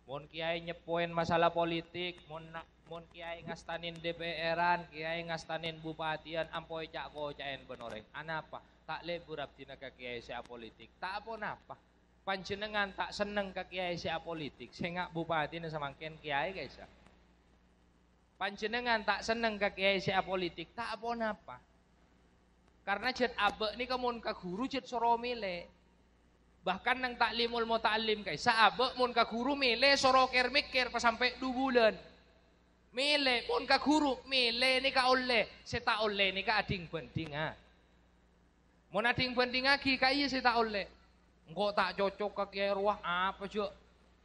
Mon kèyaè nyeppoèn masalah politik, mon na-, mon kèyaè ngastanè D P R-an, kèyaè ngastanè bupatian, ampo èca'-koca'è bân orèng. Anapa? Ta' lebur abdhina ka kèyaè sè apolitik. Ta' aponapa. Panjhennengngan ta' senneng ka kèyaè sè apolitik, sènga' bupatina samangkèn kèyaè, ka'issa'. Panjhennengngan ta' senneng ka kèyaè sè apolitik, ta' aponapa. Karna jhât abâ' nèka mon ka ghuru jhât soro mèlè. Bahkan neng Ta'limul Muta'allim ka'issa' abâ' mon ka ghuru mèlè soro kèr-mèkkèr pasampè' dhu bulân. Mèlè, mon ka ghuru, mèlè nèka ollè, sè ta' ollè nèka adhing-bhândhinga. Mon adhing-bhândhingaghi ka iyâ sè ta' ollè. Engko' ta' cocok ka kèyaè rowa apa jhâ'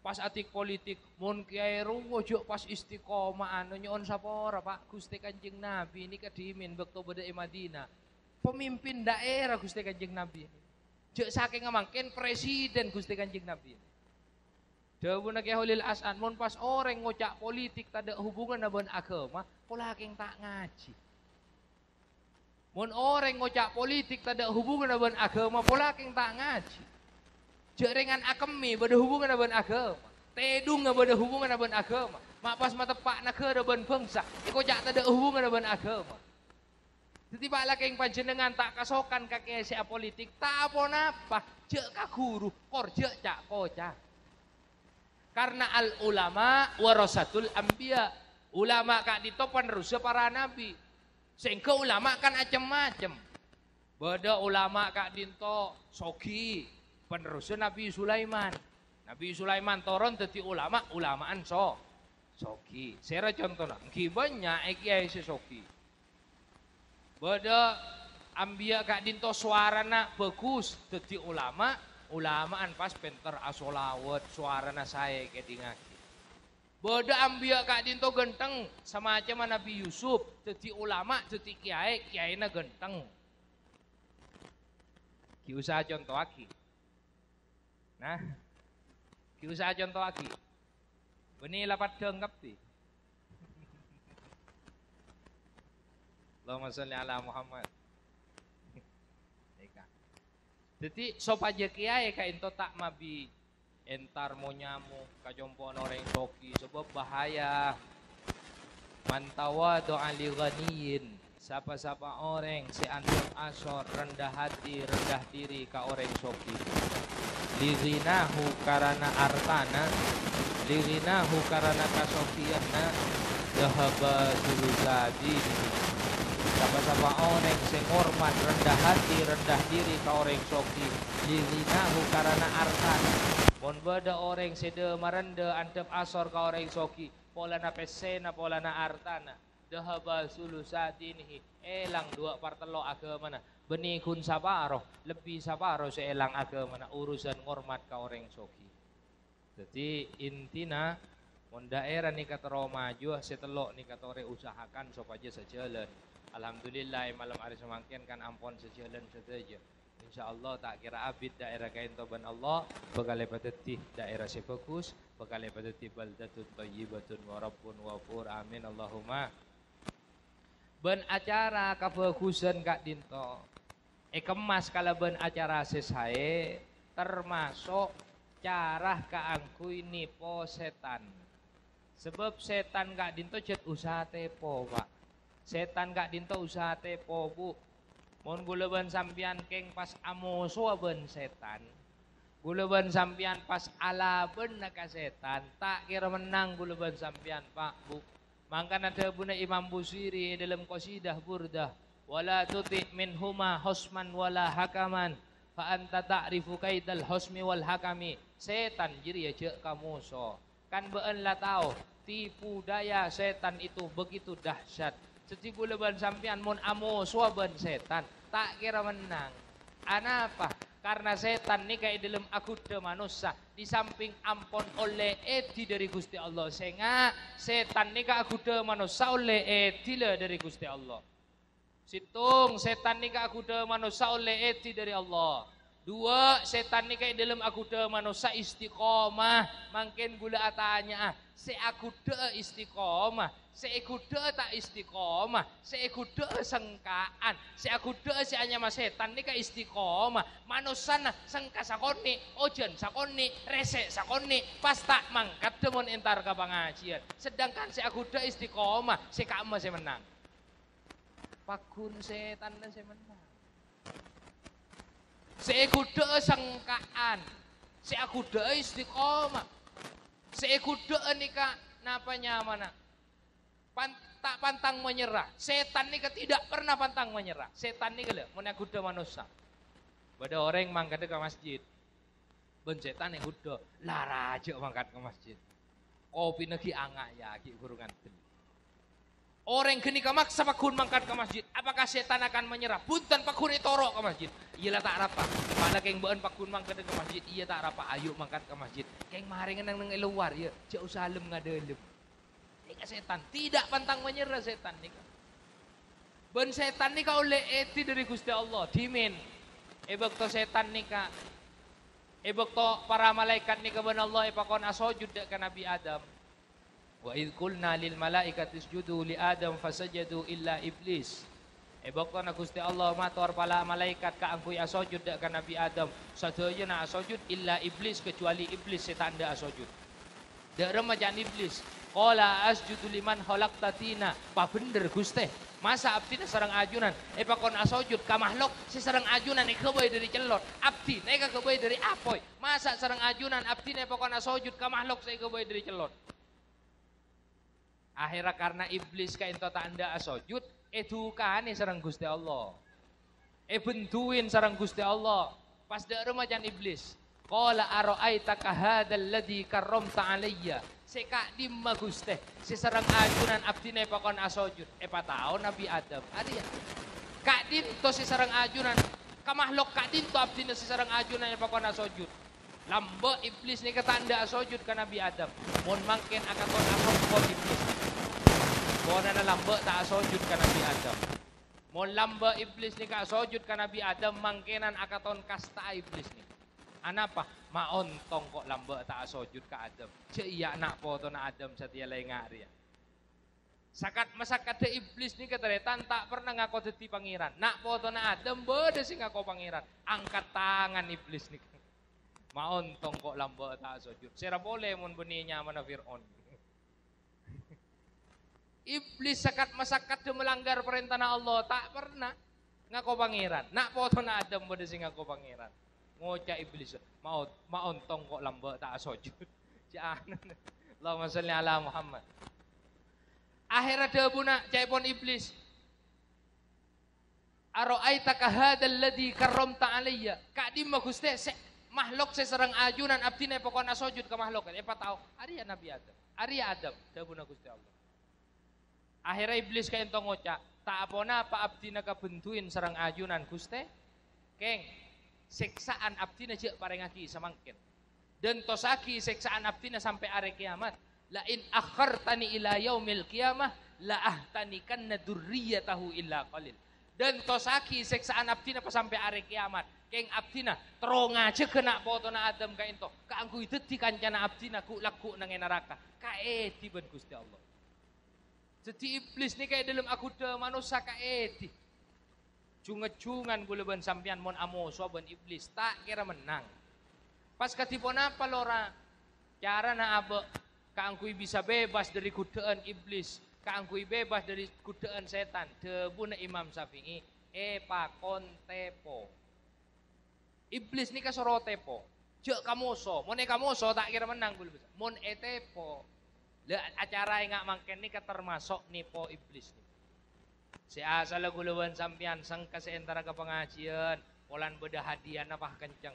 pas atik politik. Mon kèyaè rowa jhâ' pas istiqomah anu nyo'on sapora, Pa'. Ghustè Kanjeng Nabi nèka dhimèn bâkto bâdâ è Madinah. Pemimpin daerah Ghustè Kanjeng Nabi. Jhâ' sakènga mangkèn presiden Ghustè Kanjeng Nabi. Dhâbuna Kè Kholil As'ad, "Mon pas orèng ngoca' politik tadâ' hubunganna bân aghâma, pola kèng ta' ngajhi." Mon orèng ngoca' politik tadâ' hubunganna bân aghâma, pola kèng ta' ngajhi. Jhâ' rèngan akemmè bâdâ hubunganna bân aghâma. Tèdhungnga bâdâ hubunganna bân aghâma. Ma' pas mateppa' naghârâ bân bhângsa, èkoca' tadâ' hubunganna bân aghâma. Dhâddhi, Pa', la kèng panjhennengngan ta' kasokan ka kèyaè sè apolitik, ta' aponapa. Jhâ' ka ghuru, kor jhâ' ca'-koca'. Karna al-ulama warasatul anbiya. Ulama ka'dinto panerrossa para nabi. Sehingga ulama kan acem-macem. Bâdâ ulama ka'dinto soghi, panerrossa Nabi Sulaiman. Nabi Sulaiman toron dhâddhi ulama, ulama'an so-, soghi. Sèra contona? Èngghi bânnya' è kèyaè sè soghi. Bâdâ anbiya ka'dinto sowarana bhâghus, dhâddhi ulama, ulama'an pas pènter asolawat, sowarana saè èkèdingngaghi. Bâdâ anbiya ka'dinto ghântheng, samacemma Nabi Yusuf, dhâddhi ulama, dhâddhi kèyaè, kèyaèna ghântheng. Ghi' usaha contowaghi. Nah, ghi' usaha contowaghi. Bânnè la paddhâng kabbhi. Allahumma sholli ala Muhammad. Eka. Dhâddhi, sopajâ kèyaè ka'dinto ta' mabi entar mo-nyamo ka compo'na orèng soghi, sabâb bahaya. "Man tawadha'a li ghaniyyin," sapa-sapa orèng sè andhâp asor, rendah hati, rendah diri ka orèng soghi. "Li ghinahu," karana artana, "li ghinahu," karana kasoghiyanna, "dhahaba thulutsa dinihi." Sapa-sapa orèng sè ngormat, rendah hati, rendah diri ka orèng soghi, "li ghinahu," karana artana. Mon bâdâ orèng sè dâ-marendâ andhâp asor ka orèng soghi, polana pèssèna, polana artana, "dhahaba thulutsa dinihi," èlang duwâ' partello' aghâmana, bânnè ghun saparo, lebbi saparo sè èlang aghâmana, urusan ngormat ka orèng soghi. Dhâddhi, intina, mon daèra nèka terro majuwâ, sè tello' nèka torè usahakan sopajâ sajhâlân. Alhamdulillah, è malem arè samangkèn kan ampon sajhâlân sadhâjâ. Insyaallah, ta' kèra abit daèra ka'dinto bân Allah bhâkal èpadhâddhi daèra sè bhâghus, bhâkal èpadhâddhi baldatun thayyibatun wa rabbun ghafur. Amin, Allahumma. Bân acara kabhâghusân ka'dinto èkemmas kalabân acara sè saè, tamaso' cara kaangghuy nèpo sètan. Sabâb sètan ka'dinto jhât usaha tèpo, Pa'. Sètan ka'dinto usaha tèpo, Bu. Mon ghulâ bân sampèyan kèng pas amosowa bân sètan, ghulâ bân sampèyan pas alabânna ka sètan, ta' kèra mennang ghulâ bân sampèyan, Pa', Bu. Mangkana dhâbuna Imam Busiri è dâlem qasidah Burdah, "Wala tuti' minhuma khasman wala hakaman, fa anta ta'rifu kaidal khasmi wal hakami." Sètan jârèya jhâ' kamoso. Kan bâ'ân la tao, tipu daya sètan itu begitu dahsyat. Dhâddhi ghulâ bân sampèyan mon amosowa bân sètan, ta' kèra mennang. Anapa? Karna sètan nèka è dâlem aghudhâ manossa, di samping ampon ollè èdhi dâri Ghustè Allah. Sènga', sètan nèka aghudhâ manossa ollè èdila dâri Ghustè Allah. Sèttong, sètan nèka aghudhâ manossa ollè èdhi dâri Allah. Duwâ', sètan nèka è dâlem aghudhâ manossa istiqomah. Mangkèn ghulâ atanya'a, sè aghudhâ'â istiqomah, Sè èghudhâ'â ta' istiqomah, sè èghudhâ'â sengka'an, sè aghudhâ'â sè anyama sètan nèka istiqomah. Manossana sengka sakonè', ojhân sakonè', rèsè' sakonè', pas ta' mangkaddhâ mon entar ka pangajiyân. Sedangkan sè aghudhâ'â istiqomah, sè ka'emma sè mennang. Paggun sètanna sè mennang. Sè èghudhâ'â sengka'an, sè aghudhâ'â istiqomah. Sè èghudhâ'â nèka napa nyamana? Pan-, ta' pantang menyerah. Sètan nèka tidak pernah pantang menyerah. Sètan nèka lho, mon aghudhâ manossa. Bâdâ orèng mangkaddhâ ka masjid. Bân sètan èghudhâ, "La rajâ mangkat ka masjid. Kopina ghi' anga' ya, ghi' bhuru ngandel." Orèng ghânèka maksa paggun mangkat ka masjid. Apakah sètan akan menyerah? Bhunten, paggun ètoro' ka masjid. Iyâ la ta' arapa. Pala kèng bâ'ân paggun mangkat ka masjid. Iyâ ta' arapa. Ayo mangkat ka masjid. Kèng marèngnga neng-neng è lowar ya. Jhâ' usa lem-ngadâlem. Nèka sètan. Tidak pantang menyerah sètan nèka. Bân sètan nèka ollè èdhi dhâri Ghustè Allah. Dhimèn. È bâkto sètan nèka, è bâkto para malaèkat nèka bân Allah èpakon asojud dâ' ka Nabbhi Adam. "Wa idz qulna lil malaikati isjudu li Adam fasajadu illa Iblis." È bâktona Ghustè Allah mator pala malaèkat kaangghuy asojud dâ' ka Nabbhi Adam, sadhâjâna asojud illa Iblis, kecuali Iblis sè ta' endâ' asojud. Dâ' remma ca'na Iblis, "Qala asjudu liman khalaqta thina." Pabhendher, Ghustè. Masa abdhina sareng ajunan èpakon asojud ka mahlok sè sareng ajunan èghâbây dhâri cellot? Abdhina èkaghâbây dhâri apoy. Masa sareng ajunan abdhina èpakon asojud ka mahlok sè èghâbây dhâri cellot? Akhèrra karna Iblis kaènto ta' endâ' asojud, èdukanè sareng Ghustè Allah. Èbendhuwin sareng Ghustè Allah. Pas dâ' remma ca'na Iblis, "Qala ara'aitaka hadzal ladzi karramta 'alayya." "Sè ka'dimma, Ghustè, sè sareng ajunan abdhina èpakon asojud?" Èpatao Nabbhi Adam. Arèya. "Ka'dinto sè sareng ajunan, ka mahlok ka'dinto abdhina sè sareng ajunan èpakon asojud?" Lambâ' Iblis nèka ta' endâ' asojud ka Nabbhi Adam. Mon mangkèn akaton asongkor Iblis. Ponana lambâ' ta' asojud ka Nabbhi Adam. Mon lambâ' Iblis nèka asojud ka Nabbhi Adam, mangkènan akaton kasta'a Iblis nèka. Anapa? Ma' ontong ko' lambâ' ta' asojud ka Adam. Jâ' iyâ ana' potona Adam satèya la enga' rèya. Sakat-masakatta Iblis nèka, tarètan, ta' perna ngako dhâddhi pangèran. Na' potona Adam bâdâ sè ngako pangèran. Angkat tangan Iblis nèka. Ma' ontong ko' lambâ' ta' asojud. Sèra polè mon bânnè nyamana Fir'aun. Iblis sakat-masakatta malanggar parèntana Allah, ta' perna ngako pangèran. Na' potona Adam bâdâ sè ngako pangèran. Ngoca' Iblis, "Ma-, ma' ontong ko' lambâ' ta' asojud." Jâ' ana. Allahumma sholli ala Muhammad. Akhèrra dhâbuna ca'èpon Iblis, "Ara'aitaka hadzal ladzi karramta 'alayya?" Ka'dimma, Ghustè, sè, mahlok sè sareng ajunan abdhina èpakon asojud ka mahlok? Èpatao, "Arèya Nabbhi Adam. Arèya Adam," dhâbuna Ghustè Allah. Akhèrra Iblis kaènto ngoca', "Ta' aponapa abdhina kabendhuwin sareng ajunan, Ghustè? Kèng, sèksa'an abdhina jâ' parèngaghi samangkèn. Dântosaghi sèksa'an abdhina sampè' arè kèyamat. La in akhartani ila yaumil qiyamah, la ahtanikanna dzurriyyatahu illa qalil." Dântosaghi sèksa'an abdhina pas sampè' arè kèyamat. Kèng abdhina terro ngajhâghâ na' potona Adam kaènto kaangghuy dhâddhi kancana abdhina ghu'-lagghu' neng è naraka. Kaèdhi bân Ghustè Allah. Dhâddhi Iblis nèka è dhâlem aghudhâ manossa kaèdhi. Jung-ngejjungan kaulâ bân sampèyan mon amosowa bân Iblis, ta' kèra mennang. Pas kadhi ponapa lora carana abâ' kaangghuy bisa bebas dhâri ghudhâ'ân Iblis, kaangghuy bebas dhâri ghudhâ'ân sètan? Dhâbuna Imam Syafi'i, èpakon tèpo. Iblis nèka soro tèpo. Jâ' kamoso. Mon èkamoso, ta' kèra mennang kaulâ bân sampèyan. Mon ètèpo, la, acara enga' mangkèn nèka tamaso' nèpo Iblis nèka. Sè asalla kaulâ bân sampèyan sengka sè entara ka pangajiyân, polana bâdâ hadiyana pas kenceng.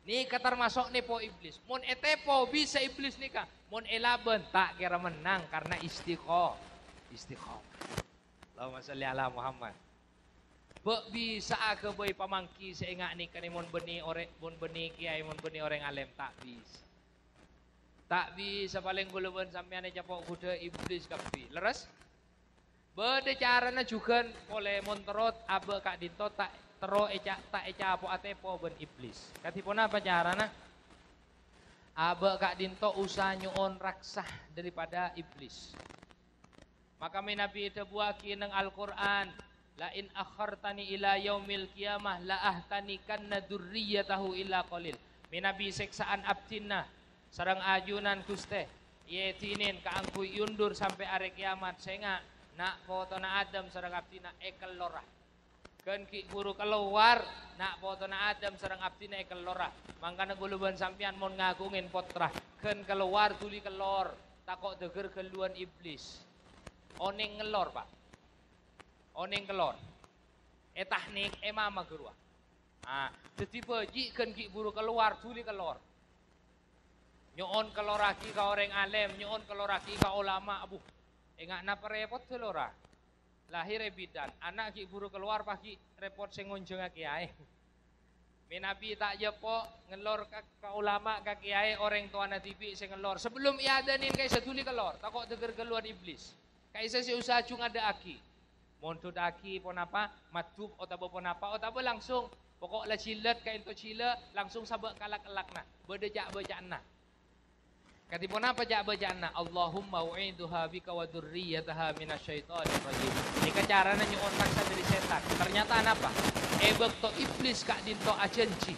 Nèka tamaso' nèpo Iblis. Mon ètèpo, bisa Iblis nèka. Mon èlabân, ta' kèra mennang karna istiqo-, istiqomah. Allahumma sholli ala Muhammad. Bâ' bisa'a aghâbây pamanggi sè enga' nèka nè mon bânnè orè-, mon bânnè kèyaè, mon bânnè orèng alèm, ta' bisa. Ta' bisa, palèng kaulâ bân sampèyan ècapo' ghudhâ Iblis kabbhi. Lerres? Bâdâ carana jhughân polè mon terro abâ' ka'dinto ta', terro èca-, ta' ècapo'a tèpo bân Iblis. Kadhi ponapa carana? Abâ' ka'dinto usaha nyo'on raksa daripada Iblis. Maka manabi èdhâbuwâghi neng Al-Qur'an, "La in akhartani ila yaumil qiyamah la ahtanikanna dzurriyyatahu illa qalil." Manabi sèksa'an abdhina sareng ajunan, Ghustè, èèdhinin kaangghuy èondur sampè' arè kèyamat, sènga' na' potona Adam sareng abdhina èkellora. Ghân ghi' buru kalowar, na' potona Adam sareng abdhina èkellora. Mangkana kaulâ bân sampèyan mon ngaghungè pottra, ghân kalowar dhuli kellor, tako' dhâghâr ghâlluwân Iblis. Onèng ngellor, Pa'. Onèng kellor. Ètahnik, èmamag rowa. Ah, dhâddhi bhâji' ghân ghi' buru kalowar, dhuli kellor. Nyo'on kellorraghi ka orèng alèm, nyo'on kellorraghi ka olama, abbhu, ènga'na parèpot ghâlora. Lahir è bidan, ana' ghi' buru kalowar, pas ghi' rèpot sè ngonjhângnga kèyaè. Manabi ta' èyapo' ngellor ka, ka olama, ka kèyaè, orèng towana dhibi' sè ngellor. Sabellum èadhânin ka'issa dhuli kellor, tako' dhâghâr ghâlluwân Iblis. Ka'issa sè osa ajhu ngadhâ'aghi. Mon dhudhâ'aghi ponapa, maddhub otabâ ponapa, otabâ langsung, poko' la jhilât ka'ènto jhilâ', langsung sabâ' kalak-ellakna, bâdâ ca'-bâca'anna. Kadhi ponapa ca'-bâca'anna? "Allahumma u'idzuha bika wa dzurriyyataha minasyaitonir rajim." Nèka carana nyo'on raksa dhâri sètan. Ternyata napa? È bâkto Iblis ka'dinto ajhânjhi,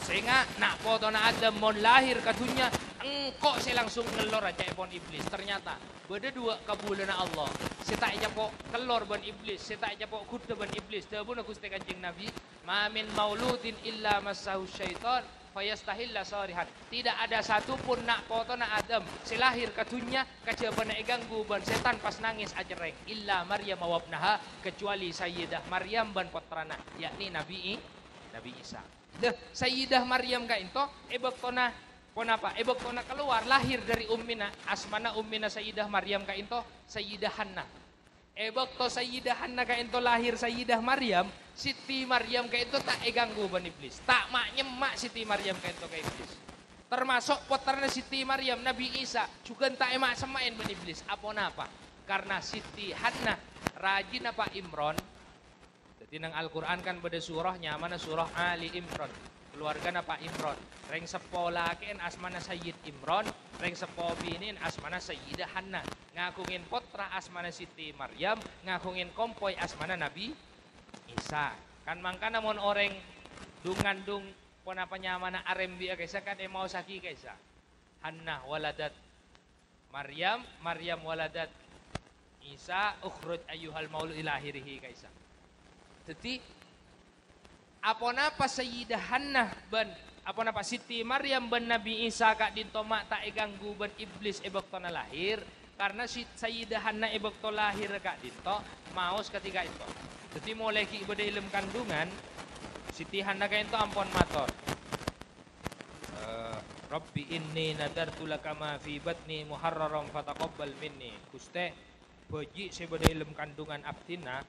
"Sènga', na' potona Adam mon lahir ka dhunnya, engko' sè langsung ngellora," ca'èpon Iblis. Ternyata bâdâ duwâ' kabulâna Allah, sè ta' ècapo' kellor bân Iblis, sè ta' ècapo' ghudhâ bân Iblis. Dhâbuna Ghustè Kanjeng Nabi, "Ma min mauludin illa massahu syaiton fayastahilla sharihan." Tidak ada satu pun na' potona Adam sè lahir ka dhunnya kajhâbhâna èganggu bân sètan pas nangès acerrèng, "illa Maryam wa ibnaha," kecuali Sayyidah Maryam bân pottrana, yakni Nabi I-, Nabi Isa. Lah, Sayyidah Maryam ka'ènto è bâktona ponapa? È bâktona kalowar, lahir dhâri ummina, asmana ummina Sayyidah Maryam ka'ènto Sayyidah Hannah. È bâkto Sayyidah Hannah ka'ènto lahir Sayyidah Maryam, Siti Maryam ka'ènto ta' èganggu bân Iblis. Ta' ma'-nyemma' Siti Maryam ka'ènto ka Iblis. Termaso' pottrana Siti Maryam, Nabi Isa, jhughân ta' èma'-semma'è bân Iblis. Aponapa? Karna Siti Hannah rajina Pa' Imron. Dhâddhi, neng Al-Qur'an kan bâdâ surah nyamana surah Ali Imran, kaluwargana Pa' Imron. Rèng seppo lakè'en asmana Sayyid Imron, rèng seppo binè'en asmana Sayyidah Hannah. Ngaghungè pottra asmana Siti Maryam, ngaghungè kompoy asmana Nabi Isa. Kan mangkana mon orèng dhung-ngandhung ponapa nyamana arembi'â ka'issa kan èmaossaghi ka'issa. Hannah waladat Maryam, Maryam waladat Isa, "Ukhruj ayyuhal maulud," ila akhirih ka'issa. Dhâddhi, aponapa Sayyidah Hannah bân, aponapa Siti Maryam bân Nabi Isa ka'dinto ma' ta' èganggu bân Iblis è bâktona lahir? Karna si-, Sayyidah Hannah è bâkto lahir ka'dinto maos kadhi ka'ènto. Dhâddhi, molaè ghi' bâdâ è dâlem kandhungan, Siti Hannah ka'ènto ampon mator. Eh, "Rabbi inni nadartu laka ma fi batni muharraran fataqabbal minni." Ghustè, bhâji' sè bâdâ è dâlem kandhungan abdhina,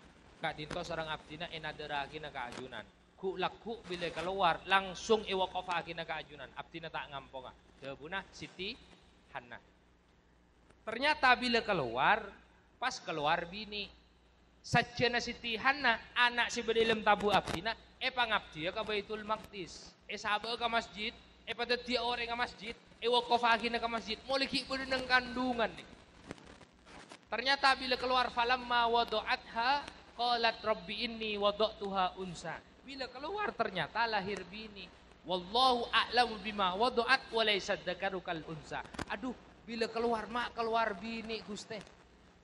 ka'dinto sareng abdhina ènadhârraghinah ka ajunan. Ghu'-lagghu' bilâ kalowar, langsung èwokofaghinah ka ajunan. Abdhina ta' ngamponga. Dhâbuna Siti Hannah. Ternyata bilâ kalowar, pas kalowar binè'. Sajjhâna Siti Hannah, ana' sè bâdâ è dâlem tabu' abdhina, èpangabdhiyâ ka Baitul Maqdis, èsabâ'â ka masjid, èpadhâddhiyâ orèngnga masjid, èwokofaghinah ka masjid, molaè ghi' bâdâ neng kandhungan, nè. Ternyata bilâ kalowar, "Falamma wada'atha qalat rabbi inni wada'tuha unsa." Bilâ kalowar ternyata lahir binè'. "Wallahu a'lamu bima wada'at wa laisa dzakaru kal unsa." Adhu, bilâ kalowar, ma' kalowar binè', Ghustè.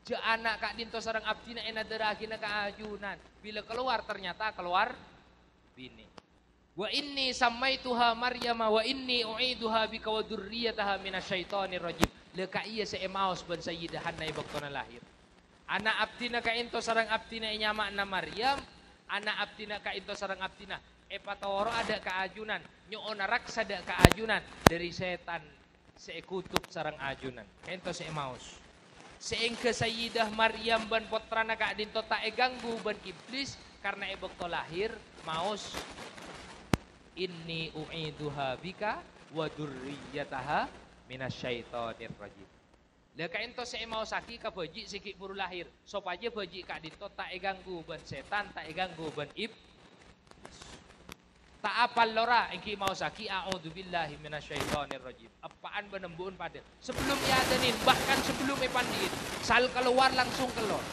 Jhâ' ana' ka'dinto sareng abdhina ènadhârraghinah ka ajunan. Bilâ kalowar, ternyata kalowar binè'. "Wa inni sammaituha Maryama wa inni u'iduha bika wa dzurriyyataha minasyaitonir rajim." Lè, ka'iyâ sè èmaos bân Sayyidah Hannah è bâktona lahir. Ana' abdhina ka'dinto sareng abdhina ènyama'ana Maryam, ana' abdhina ka'dinto sareng abdhina èpatoro'a dâ' ka ajunan, nyo'ona raksa dâ' ka ajunan dhâri sètan sè èkutuk sareng ajunan. Ka'dinto sè èmaos. Saèngghâ Sayyidah Maryam bân pottrana ka'dinto ta' èganggu bân Iblis, karna è bâkto lahir maos, "Inni u'iduha bika wa dzurriyyataha minasyaitonir rajim." Lè, ka'dinto sè èmaossaghi ka bhâji' sè ghi' buru lahir, sopajâ bhâji' ka'dinto ta' èganggu bân sètan, ta' èganggu bân Iblis. Ta' apal lora, èngghi maosaghi, "A'udzubillahi minasyaitonirrajim." Eppa'an bân embu'en padâ. Sebelum èadânin, bahkan sebelum èpandi'in, sal kalowar langsung kalowar.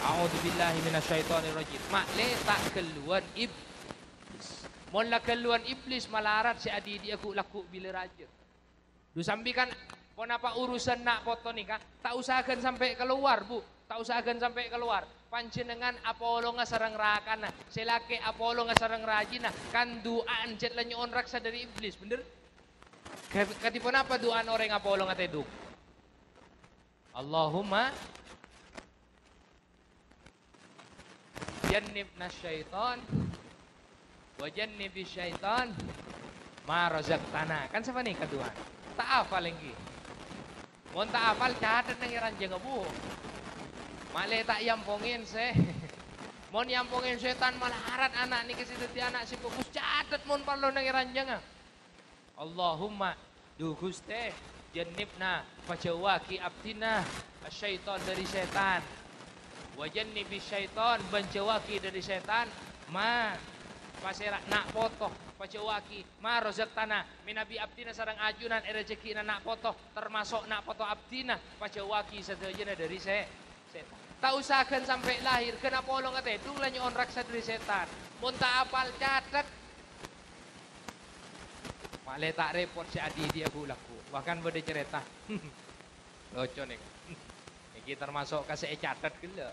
"A'udzubillahi minasyaitonirrajim." Ma'lè ta' ghâlluwân iblis. Mon la ghâlluwân iblis, malarat sè adhidhi'â ghu'-lagghu' bilâ rajâ. Dhu sambi kan ponapa urusan na' poto nèka? Ta' osaghân sampè' kalowar, Bu. Ta' osaghân sampè' kalowar. Panjhennengngan apolonga sareng rakana, sè lakè' apolonga sareng rajina, kan du'a'an jhât la nyo'on raksa dhâri iblis, bhender? Ka-, kadhi ponapa du'a'an orèng apolonga tèdung? Allahumma jannibna syaiton wa jannibis syaiton ma razaqtana. Kan sapanèka du'a'an. Ta' apal èngghi. Mon ta' apal, catet neng è ranjângnga, Bu. Ma'lè ta' èampongè sè. Mon èampongè sètan malarat ana' nèka sè dhâddhi ana' sè bhâghus, catet mon parlo neng è ranjângnga. Allahumma, dhu Ghustè, jannibna, pajhâuwâghi abdhina, asyaiton dhâri sètan. Wa jannibis syaiton, bân jhâuwâghi dhâri sètan, ma, pasèra, na' poto, pajhâuwâghi, ma razaqtana, mènabi abdhina sareng ajunan èrajhekkè'ana na' poto, tamaso' na' poto abdhina, pajhâuwâghi sadhâjâna dhâri sè-, sètan. Ta' osaghân sampè' lahir, ghân apolonga tèdung la nyo'on raksa dhâri sètan. Mon ta' apal, catet. Ma'lè ta' rèpot sè adhidhi'â ghu'-lagghu'. Bahkan bâdâ carèta. Loco nèka. Nèka tamaso' ka sè ècatet ghellâ'.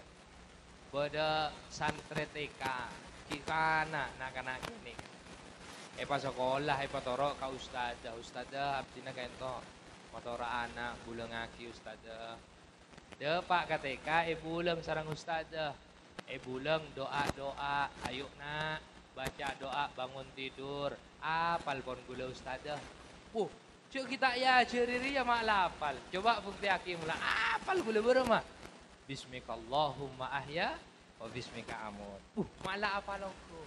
Bâdâ santrè T K, ghi' kana' na'-kana' kènè'. Èpasakola, èpatoro' ka ustadzah. "Ustadzah, abdhina ka'ento matoro' ana', bulângaghi, Ustadzah." Dâpa' ka T K èbulâng sareng ustadzah. Èbulâng do'a-do'a, "Ayo, Na', baca doa bangun tidur." Apal pon ghulâ ustadzah. Wuh, jhâ' ghi' ta' èajhâri rèya ma' la apal. Coba buktèyaghi mola. Apal ghulâ bârâmma? "Bismikallahumma ahya wa bismika amut." Wuh, ma' la apal ongghu.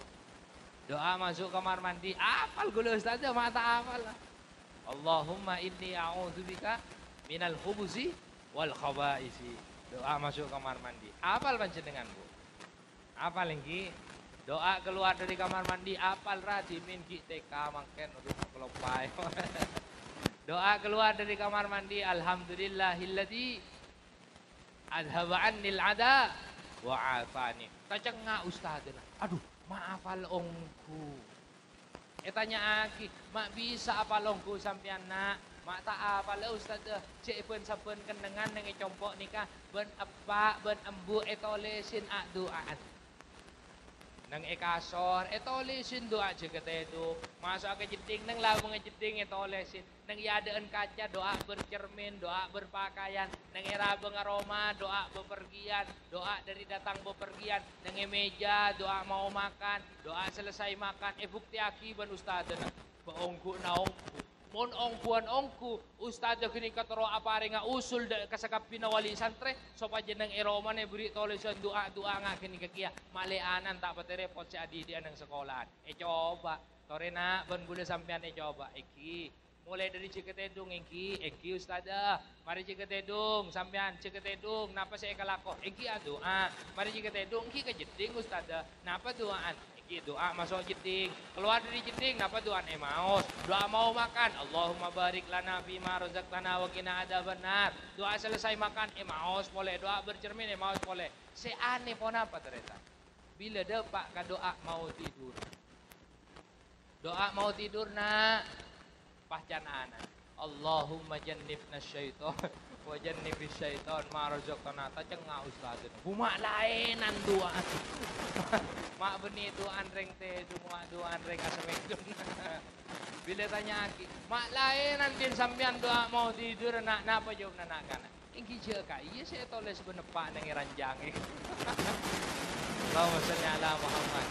Doa masuk kamar mandi, apal ghulâ ustadzah, ma' ta' apal. "Allahumma inni a'udzubika minal khubusi wal khaba'isi." Doa masuk kamar mandi. Apal panjhennengngan, Bu? Apal èngghi? Doa keluar dari kamar mandi, apal ra dhimèn ghi' T K mangkèn, aduh, kaloppaè. Doa keluar dari kamar mandi, "Alhamdulillahilladzi adzhaba 'annil adza wa 'afani." Tacengnga ustadzana. Aduh, ma' apal ongghu. Ètanya'aghi, "Ma' bisa apal ongghu sampèyan, Na'?" "Ma' ta' apal, Ustadzah. Jhâ' è bân-sabbhân kennengngan neng è compo' nèka, bân eppa', bân embu' ètolèsin a-du'a'an. Neng è kasor, ètolèsin du'a jhâgâ tèdung. Maso'a ka jeddhing, neng labângnga jeddhing ètolèsin. Neng è adâ'ân kaca, doa bercermin, doa berpakaian. Neng è labângnga roma, doa bepergian, doa dari datang bepergian. Neng è meja, doa mau makan, doa selesai makan, èbuktèyaghi bân ustadzana. Bâ ongghu na ongghu. Mon ongghuwân ongghu, ustadzah ghânèka terro aparènga usul dâ' ka sakabbhina wali santrè, sopajâ neng è romana èberri' tolèsan du'a-du'a nga' ghânèka kèya. Malè anan ta' patè rèpot sè adhidhi'â neng sakola'an. Ècoba'. Torè, Na', bân ghulâ sampèyan ècoba', èngghi. Molaè dhâri jhâgâ tèdung, èngghi, èngghi, Ustadzah. Marè jhâgâ tèdung, sampèyan jhâgâ tèdung, napa sè èkalako? Èngghi adu'a. Marè jhâgâ tèdung, èngghi ka jeddhing, Ustadzah. Napa du'a'an? Èngghi du'a maso' jeddhing. Kalowar dhâri jeddhing, napa du'a'an? Èmaos. Du'a mau makan, "Allahumma barik lana fima razaqtana wa qina adzabannar." Du'a selesai makan, èmaos polè. Du'a bercermin, èmaos polè. Sè anè ponapa, tarètan? Bilâ dâpa' ka du'a mau tidur. Du'a mau tidur, Na'. Pas can ana', "Allahumma jannibna syaiton wa jannibis syaiton ma razaqtana." Tacengnga ustadzana. Bu, ma' laènan du'a. Ma' bânnè du'aan rèng tèdung, ma' du'aan rèng asmèdun. Bilâ ètanya'aghi, "Ma' laènan dhing sampèyan du'a mau tidur, Na'?" Napa jâwâbbhâ na'-kana'? Èngghi jhâ' ka'iyâ sè ètolès bân eppa' neng è ranjang. Allahumma shalli ala Muhammad.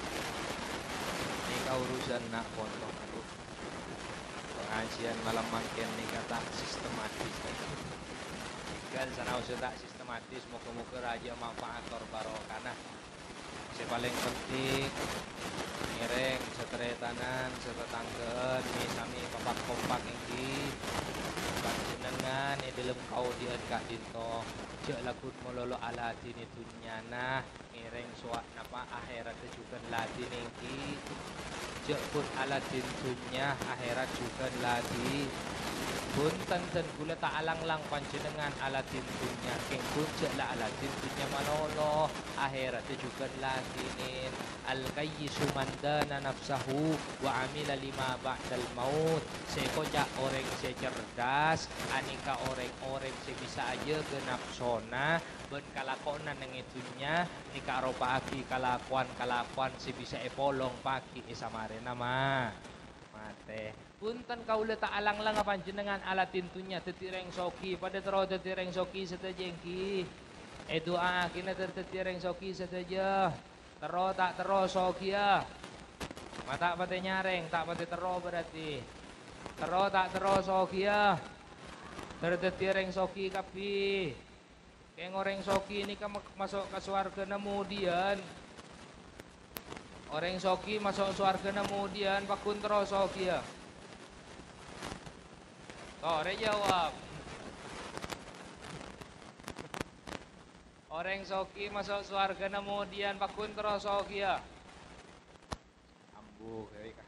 Nèka urusan na' poto. Pangajiân malem mangkèn nèka ta' sistematis. Ghân sanaossa ta' sistematis, moghâ-moghâ rajâ manfaat tor barokana. Sè palèng penting, ngèrèng satarètanan, satatangghâ'ân, mè-, sami kompak-kompak èngghi. Bân Panjhennengngan è dhâlem kaodi'ân ka'dinto, jhâ' lagghu' malolo aladhini dhunnyana, ngèrèng sowa-, napa, ahèratta jhughân ladhini ènggi. Jhâ' ghun aladhin dhunnya, ahèrat jhughân ladhi. Bhunten, dân kaulâ ta' alanglang panjhennengngan aladhin dhunnya, kèng ghun jhâ' la aladhin dhunnya malolo, ahèratta jhughân ladhinin. Al-kayyisu man dana nafsahu wa amila lima ba'dal maut. Sè èkoca' orèng sè cerdas, anèka orèng-orèng sè bisa ajâgâ napsona bân kalakowanna neng è dhunnya, nèka aropa'aghi kalakowan-kalakowan sè bisa èpolong paghi' è samarèna ma-, matè. Bhunten, kaulâ ta' alang-langa panjhennengngan aladhin dhunnya dhâddhi rèng soghi, padâ terro dhâddhi rèng soghi sadhâjâ ènggi. Èdu'aaghina ter-, dhâddhi rèng soghi sadhâjâ. Terro ta' terro soghiyâ? Ma' ta' patè nyarèng, ta' patè terro berarti. Terro ta' terro soghiyâ? Ter-, dhâddhi rèng soghi kabbhi. Kèng orèng soghi nèka ma-, maso' ka sowarghâna modiyân. Orèng soghi maso' sowarghâna modiyân, pagghun terro soghiyâ? Torè jawab. Orèng soghi maso' sowarghâna modiyân, pagghun terro soghiyâ? Ambu, ghâbây ka.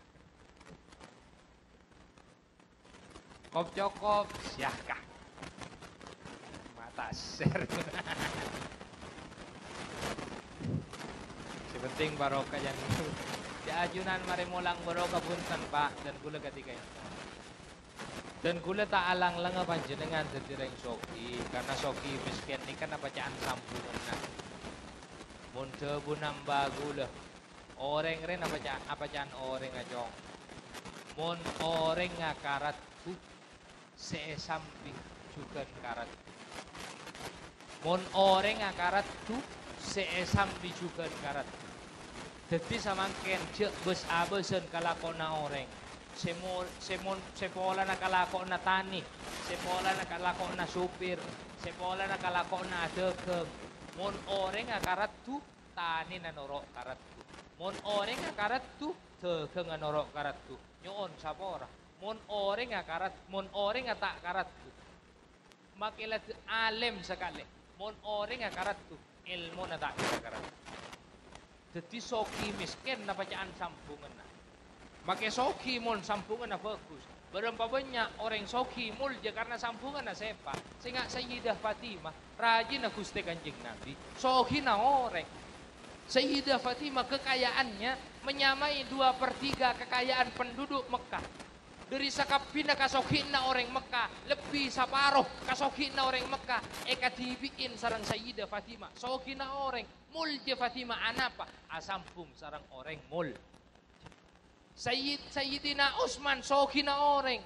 Kop-cokop, siah ka. Mata ser. Sè penting barokah, jân. Jhâ' ajunan marè molang barokah, bhunten, Pa', dân kaulâ ghâtèka. Dân kaulâ ta' alang-langa panjhennengngan dhâddhi rèng soghi, karna soghi mèskèn nèka napaca'an sambhunganna. Mon dhâbuna emba kaulâ, orèng rè napaca-, apaca'an orèngnga, Cong. Mon orèngnga karaddhu, sè èsambi jhughân karaddhu. Mon orèngnga karaddhu, sè èsambi jhughân karaddhu. Dhâddhi samangkèn jhâ' bâs-abâsân kalakowanna orèng. Sè mo-, sè mon-, sè polana kalakowanna tanè, sè polana kalakowanna sopir, sè polana kalakowanna adhâghâng. Mon orèngnga karaddhu, tanèna noro' karaddhu. Mon orèngnga karaddhu, dhâghângnga noro' karaddhu. Nyo'on sapora. Mon orèngnga karad-, mon orèngnga ta' karaddhu, makè la dâ-, alèm sakalè. Mon orèngnga karaddhu, èlmona ta' kèra karaddhu. Dhâddhi soghi mèskèn napaca'an sambhunganna. Makè soghi mon sambhunganna bhâghus. Bârâmpa bânnya' orèng soghi molja karna sambhunganna sèpa'. Sènga' Sayyidah Fatimah, rajina Ghustè Kanjeng Nabi, soghina orèng. Sayyidah Fatimah kekayaannya menyamai dua per tiga kekayaan penduduk Mekkah. Dhâri sakabbhina kasoghina orèng Mekkah, lebbi saparo kasoghina orèng Mekkah èkadhibi'in sareng Sayyidah Fatimah. Soghina orèng, molja Fatimah anapa? Asambhung sareng orèng mol-, Sayyid-, Sayyidina Utsman soghina orèng,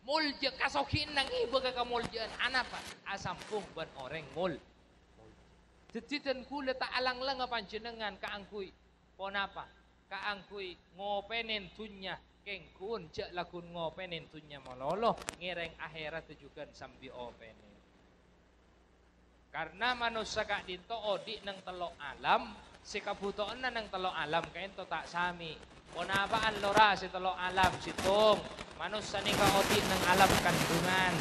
molja kasoghina ngèbâ ka kamolja'an anapa? Asambhung bân orèng mol-, Dhâddhi dân kaulâ ta' alang-langa panjhennengngan kaangghuy ponapa? Kaangghuy ngopènè dhunnya, kèng ghun jhâ' laghun ngopènè dhunnya malolo, ngèrèng ahèratta jhughân sambi opènè. Karna manossa ka'dinto odi' neng tello' alam, sè kabhutowanna neng tello' alam ka'ento ta' samè. Ponapa'an lora sè tello' alam? Sèttong, manossa nèka odi' neng alam kandungan.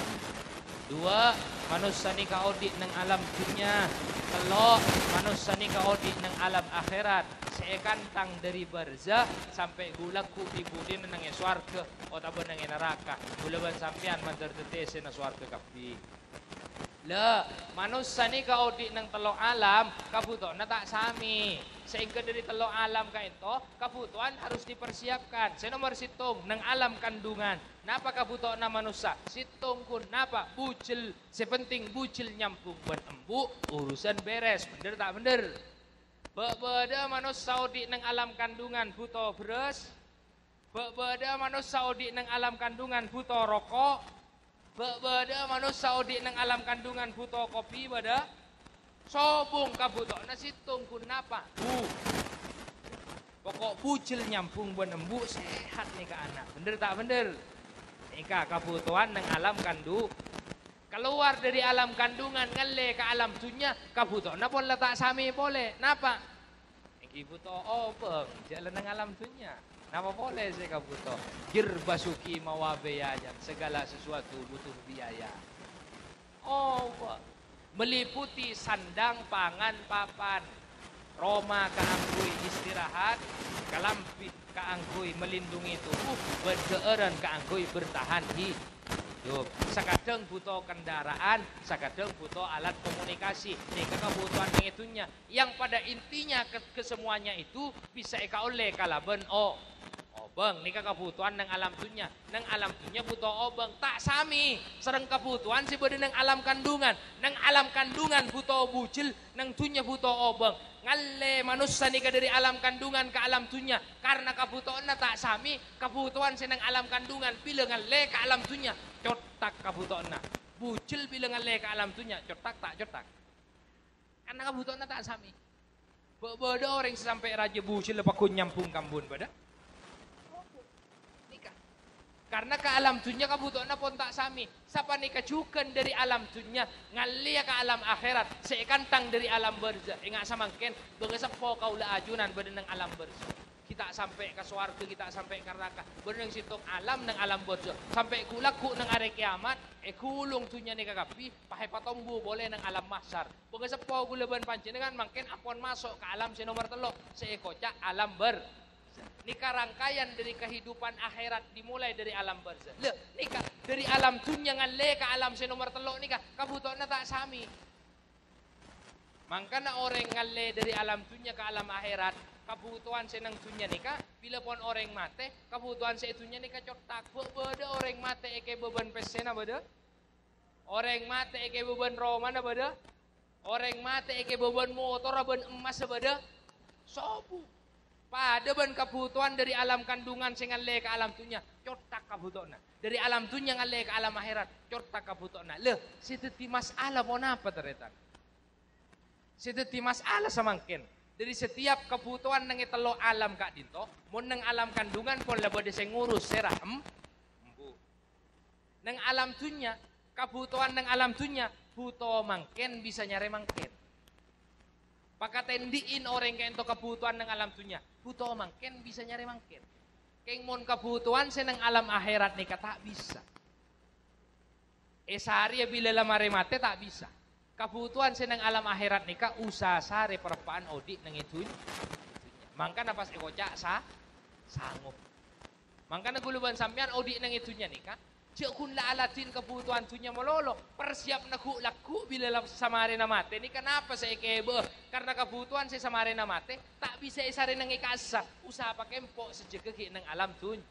Duwâ', manossa nèka odi' neng alam dhunnya. Tello', manossa nèka odi' neng alam akhèrat, sè èkantang dhâri barzakh sampè' ghu-, lagghu' è budina neng è sowarghâ otabâ neng è naraka. Kaulâ bân sampèyan mandhâr dhâddhi èssèna sowarghâ kabbhi. La, manossa nèka odi' neng tello' alam, kabhutowanna ta' samè. Saèngghâ dhâri tello' alam ka'ento, kabhutowan harus dipersiapkan. Sè nomer sèttong, neng alam kandungan. Napa kabhutowanna manossa? Sèttong ghun. Napa? Bujel. Sè penting bujel nyambhung bân embu', urusan bèrès. Bhendher ta' bhendher? Bâ'-bâdâ'â manossa odi' neng alam kandungan bhuto bherrâs. Bâ'-bâdâ'â manossa odi' neng alam kandungan bhuto roko'. Bâ'-bâdâ'â manossa odi' neng alam kandungan bhuto kopi, bâdâ? Sobung kabhutowanna sèttong ghun napa? Bu. Poko' bujel nyambhung bân embu' sehat nèka ana'. Bhendher ta' bhendher? Nèka kabhutowan neng alam kandu-, kalowar dhâri alam kandungan ngallè ka alam dhunnya, kabhutowanna pon la ta' samè polè. Napa? Ènggi bhuto obâng, jhâ' la neng alam dhunnya. Napa polè sè kabhuto? Jer basuki mawa biaya, segala sesuatu butuh biaya. Meliputi sandhâng, pangan, papan, roma kaangghuy istirahat, kalambhi kaangghuy melindungi tubuh, bân dhâ'ârân kaangghuy bertahan hi-, hidup. Sakadhâng bhuto kendaraan, sakadhâng bhuto alat komunikasi. Nèka kabhutowan neng è dhunnya. Yang pada intinya ke-, kesemuanya itu bisa èkaollè kalabân o-, obâng. Nèka kabhutowan neng alam dhunnya. Neng alam dhunnya bhuto obâng. Ta' samè sareng kabhutowan sè bâdâ neng alam kandungan. Neng alam kandungan bhuto bujel, neng dhunnya bhuto obâng. Ngallè manossa nèka dhâri alam kandungan ka alam dhunnya. Karna kabhutowanna ta' samè, kabhutowan sè neng alam kandungan bilâ ngallè ka alam dhunnya, cotthak kabhutowanna. Bujel bilâ ngallè ka alam dhunnya, cotthak ta' cotthak? Karna kabhutowanna ta' samè. Bâ-, bâdâ orèng sè sampè' rajâ bujel la pagghun nyambhung ka embun, bâdâ? Nèka. Karna ka alam dhunnya kabhutowanna pon ta' samè. Sapanèka jhughân dhâri alam dhunnya, ngallèya ka alam akhèrat, sè èkanthang dhâri alam barzakh. Enga' samangkèn, bângaseppo kaulâ ajunan bâdâ neng alam barzakh. Ghi' ta' sampè' ka sowarghâ, ghi' ta' sampè' ka naraka. Bâdâ neng sèttong alam, neng alam barzakh. Sampè' ghu-lagghu' neng arè kèyamat, èghulong dhunnya nèka kabbhi, pas èpatombu polè neng alam mahsyar. Bângaseppo kaulâ bân panjhennengngan mangkèn ampon maso' ka alam sè nomer tello', sè èkoca' alam bar-, nèka rangkayan dhâri kahidupan akhèrat, dimulai dhâri alam barzakh. Lha, nèka dhâri alam dhunnya ngallè ka alam sè nomer tello' nèka, kabhutowanna ta' samè. Mangkana orèng ngallè dhâri alam dhunnya ka alam akhèrat, kabhutowan sè neng dhunnya nèka, bilâ pon orèng matè, kabhutowan sè è dhunnya nèka cotthak. Bâ-, bâdâ orèng matè èkèbâ bân pèssèna, bâdâ? Orèng matè èkèbâ bân romana, bâdâ? Orèng matè èkèbâ bân motorra bân emmassa, bâdâ? Sobung. Padâ bân kabhutowan dhâri alam kandungan sè ngallè ka alam dhunnya, cotthak kabhutowanna. Dhâri alam dhunnya ngallè ka alam akhèrat, cotthak kabhutowanna. Lha, sè dhâddhi masalah ponapa, tarètan? Sè dhâddhi masalah samangkèn, dhâri setiap kabhutowan neng è tello' alam ka'dinto, mon neng alam kandungan pon la bâdâ sè ngurus, sèra, em-, embu. Neng alam dhunnya, kabhutowan neng alam dhunnya, bhuto mangkèn bisa nyarè mangkèn. Pakatèndhi'in orèng ka'dinto kabhutowan neng alam dhunnya, bhuto mangkèn bisa nyarè mangkèn. Kèng mon kabhutowan sè neng alam akhèrat nèka ta' bisa. Èsarèya bilâ la marè matè ta' bisa. Kabhutowan sè neng alam akhèrat nèka usaha sarè parappa'an odi' neng è dhun-, dhunnya. Mangkana pas èkoca' sa-, sango. Mangkana kaulâ bân sampèyan odi' neng è dhunnya nèka, jhâ' ghun la aladhin kabhutowan dhunnya malolo, parsiapna ghu-lagghu' bilâ la samarèna matè nèka napa sè èkèbâ'â, karna kabhutowan sè samarèna matè ta' bisa èsarè neng è ka'issa', usaha pakèmpo' sajâgâ ghi' neng alam dhun-,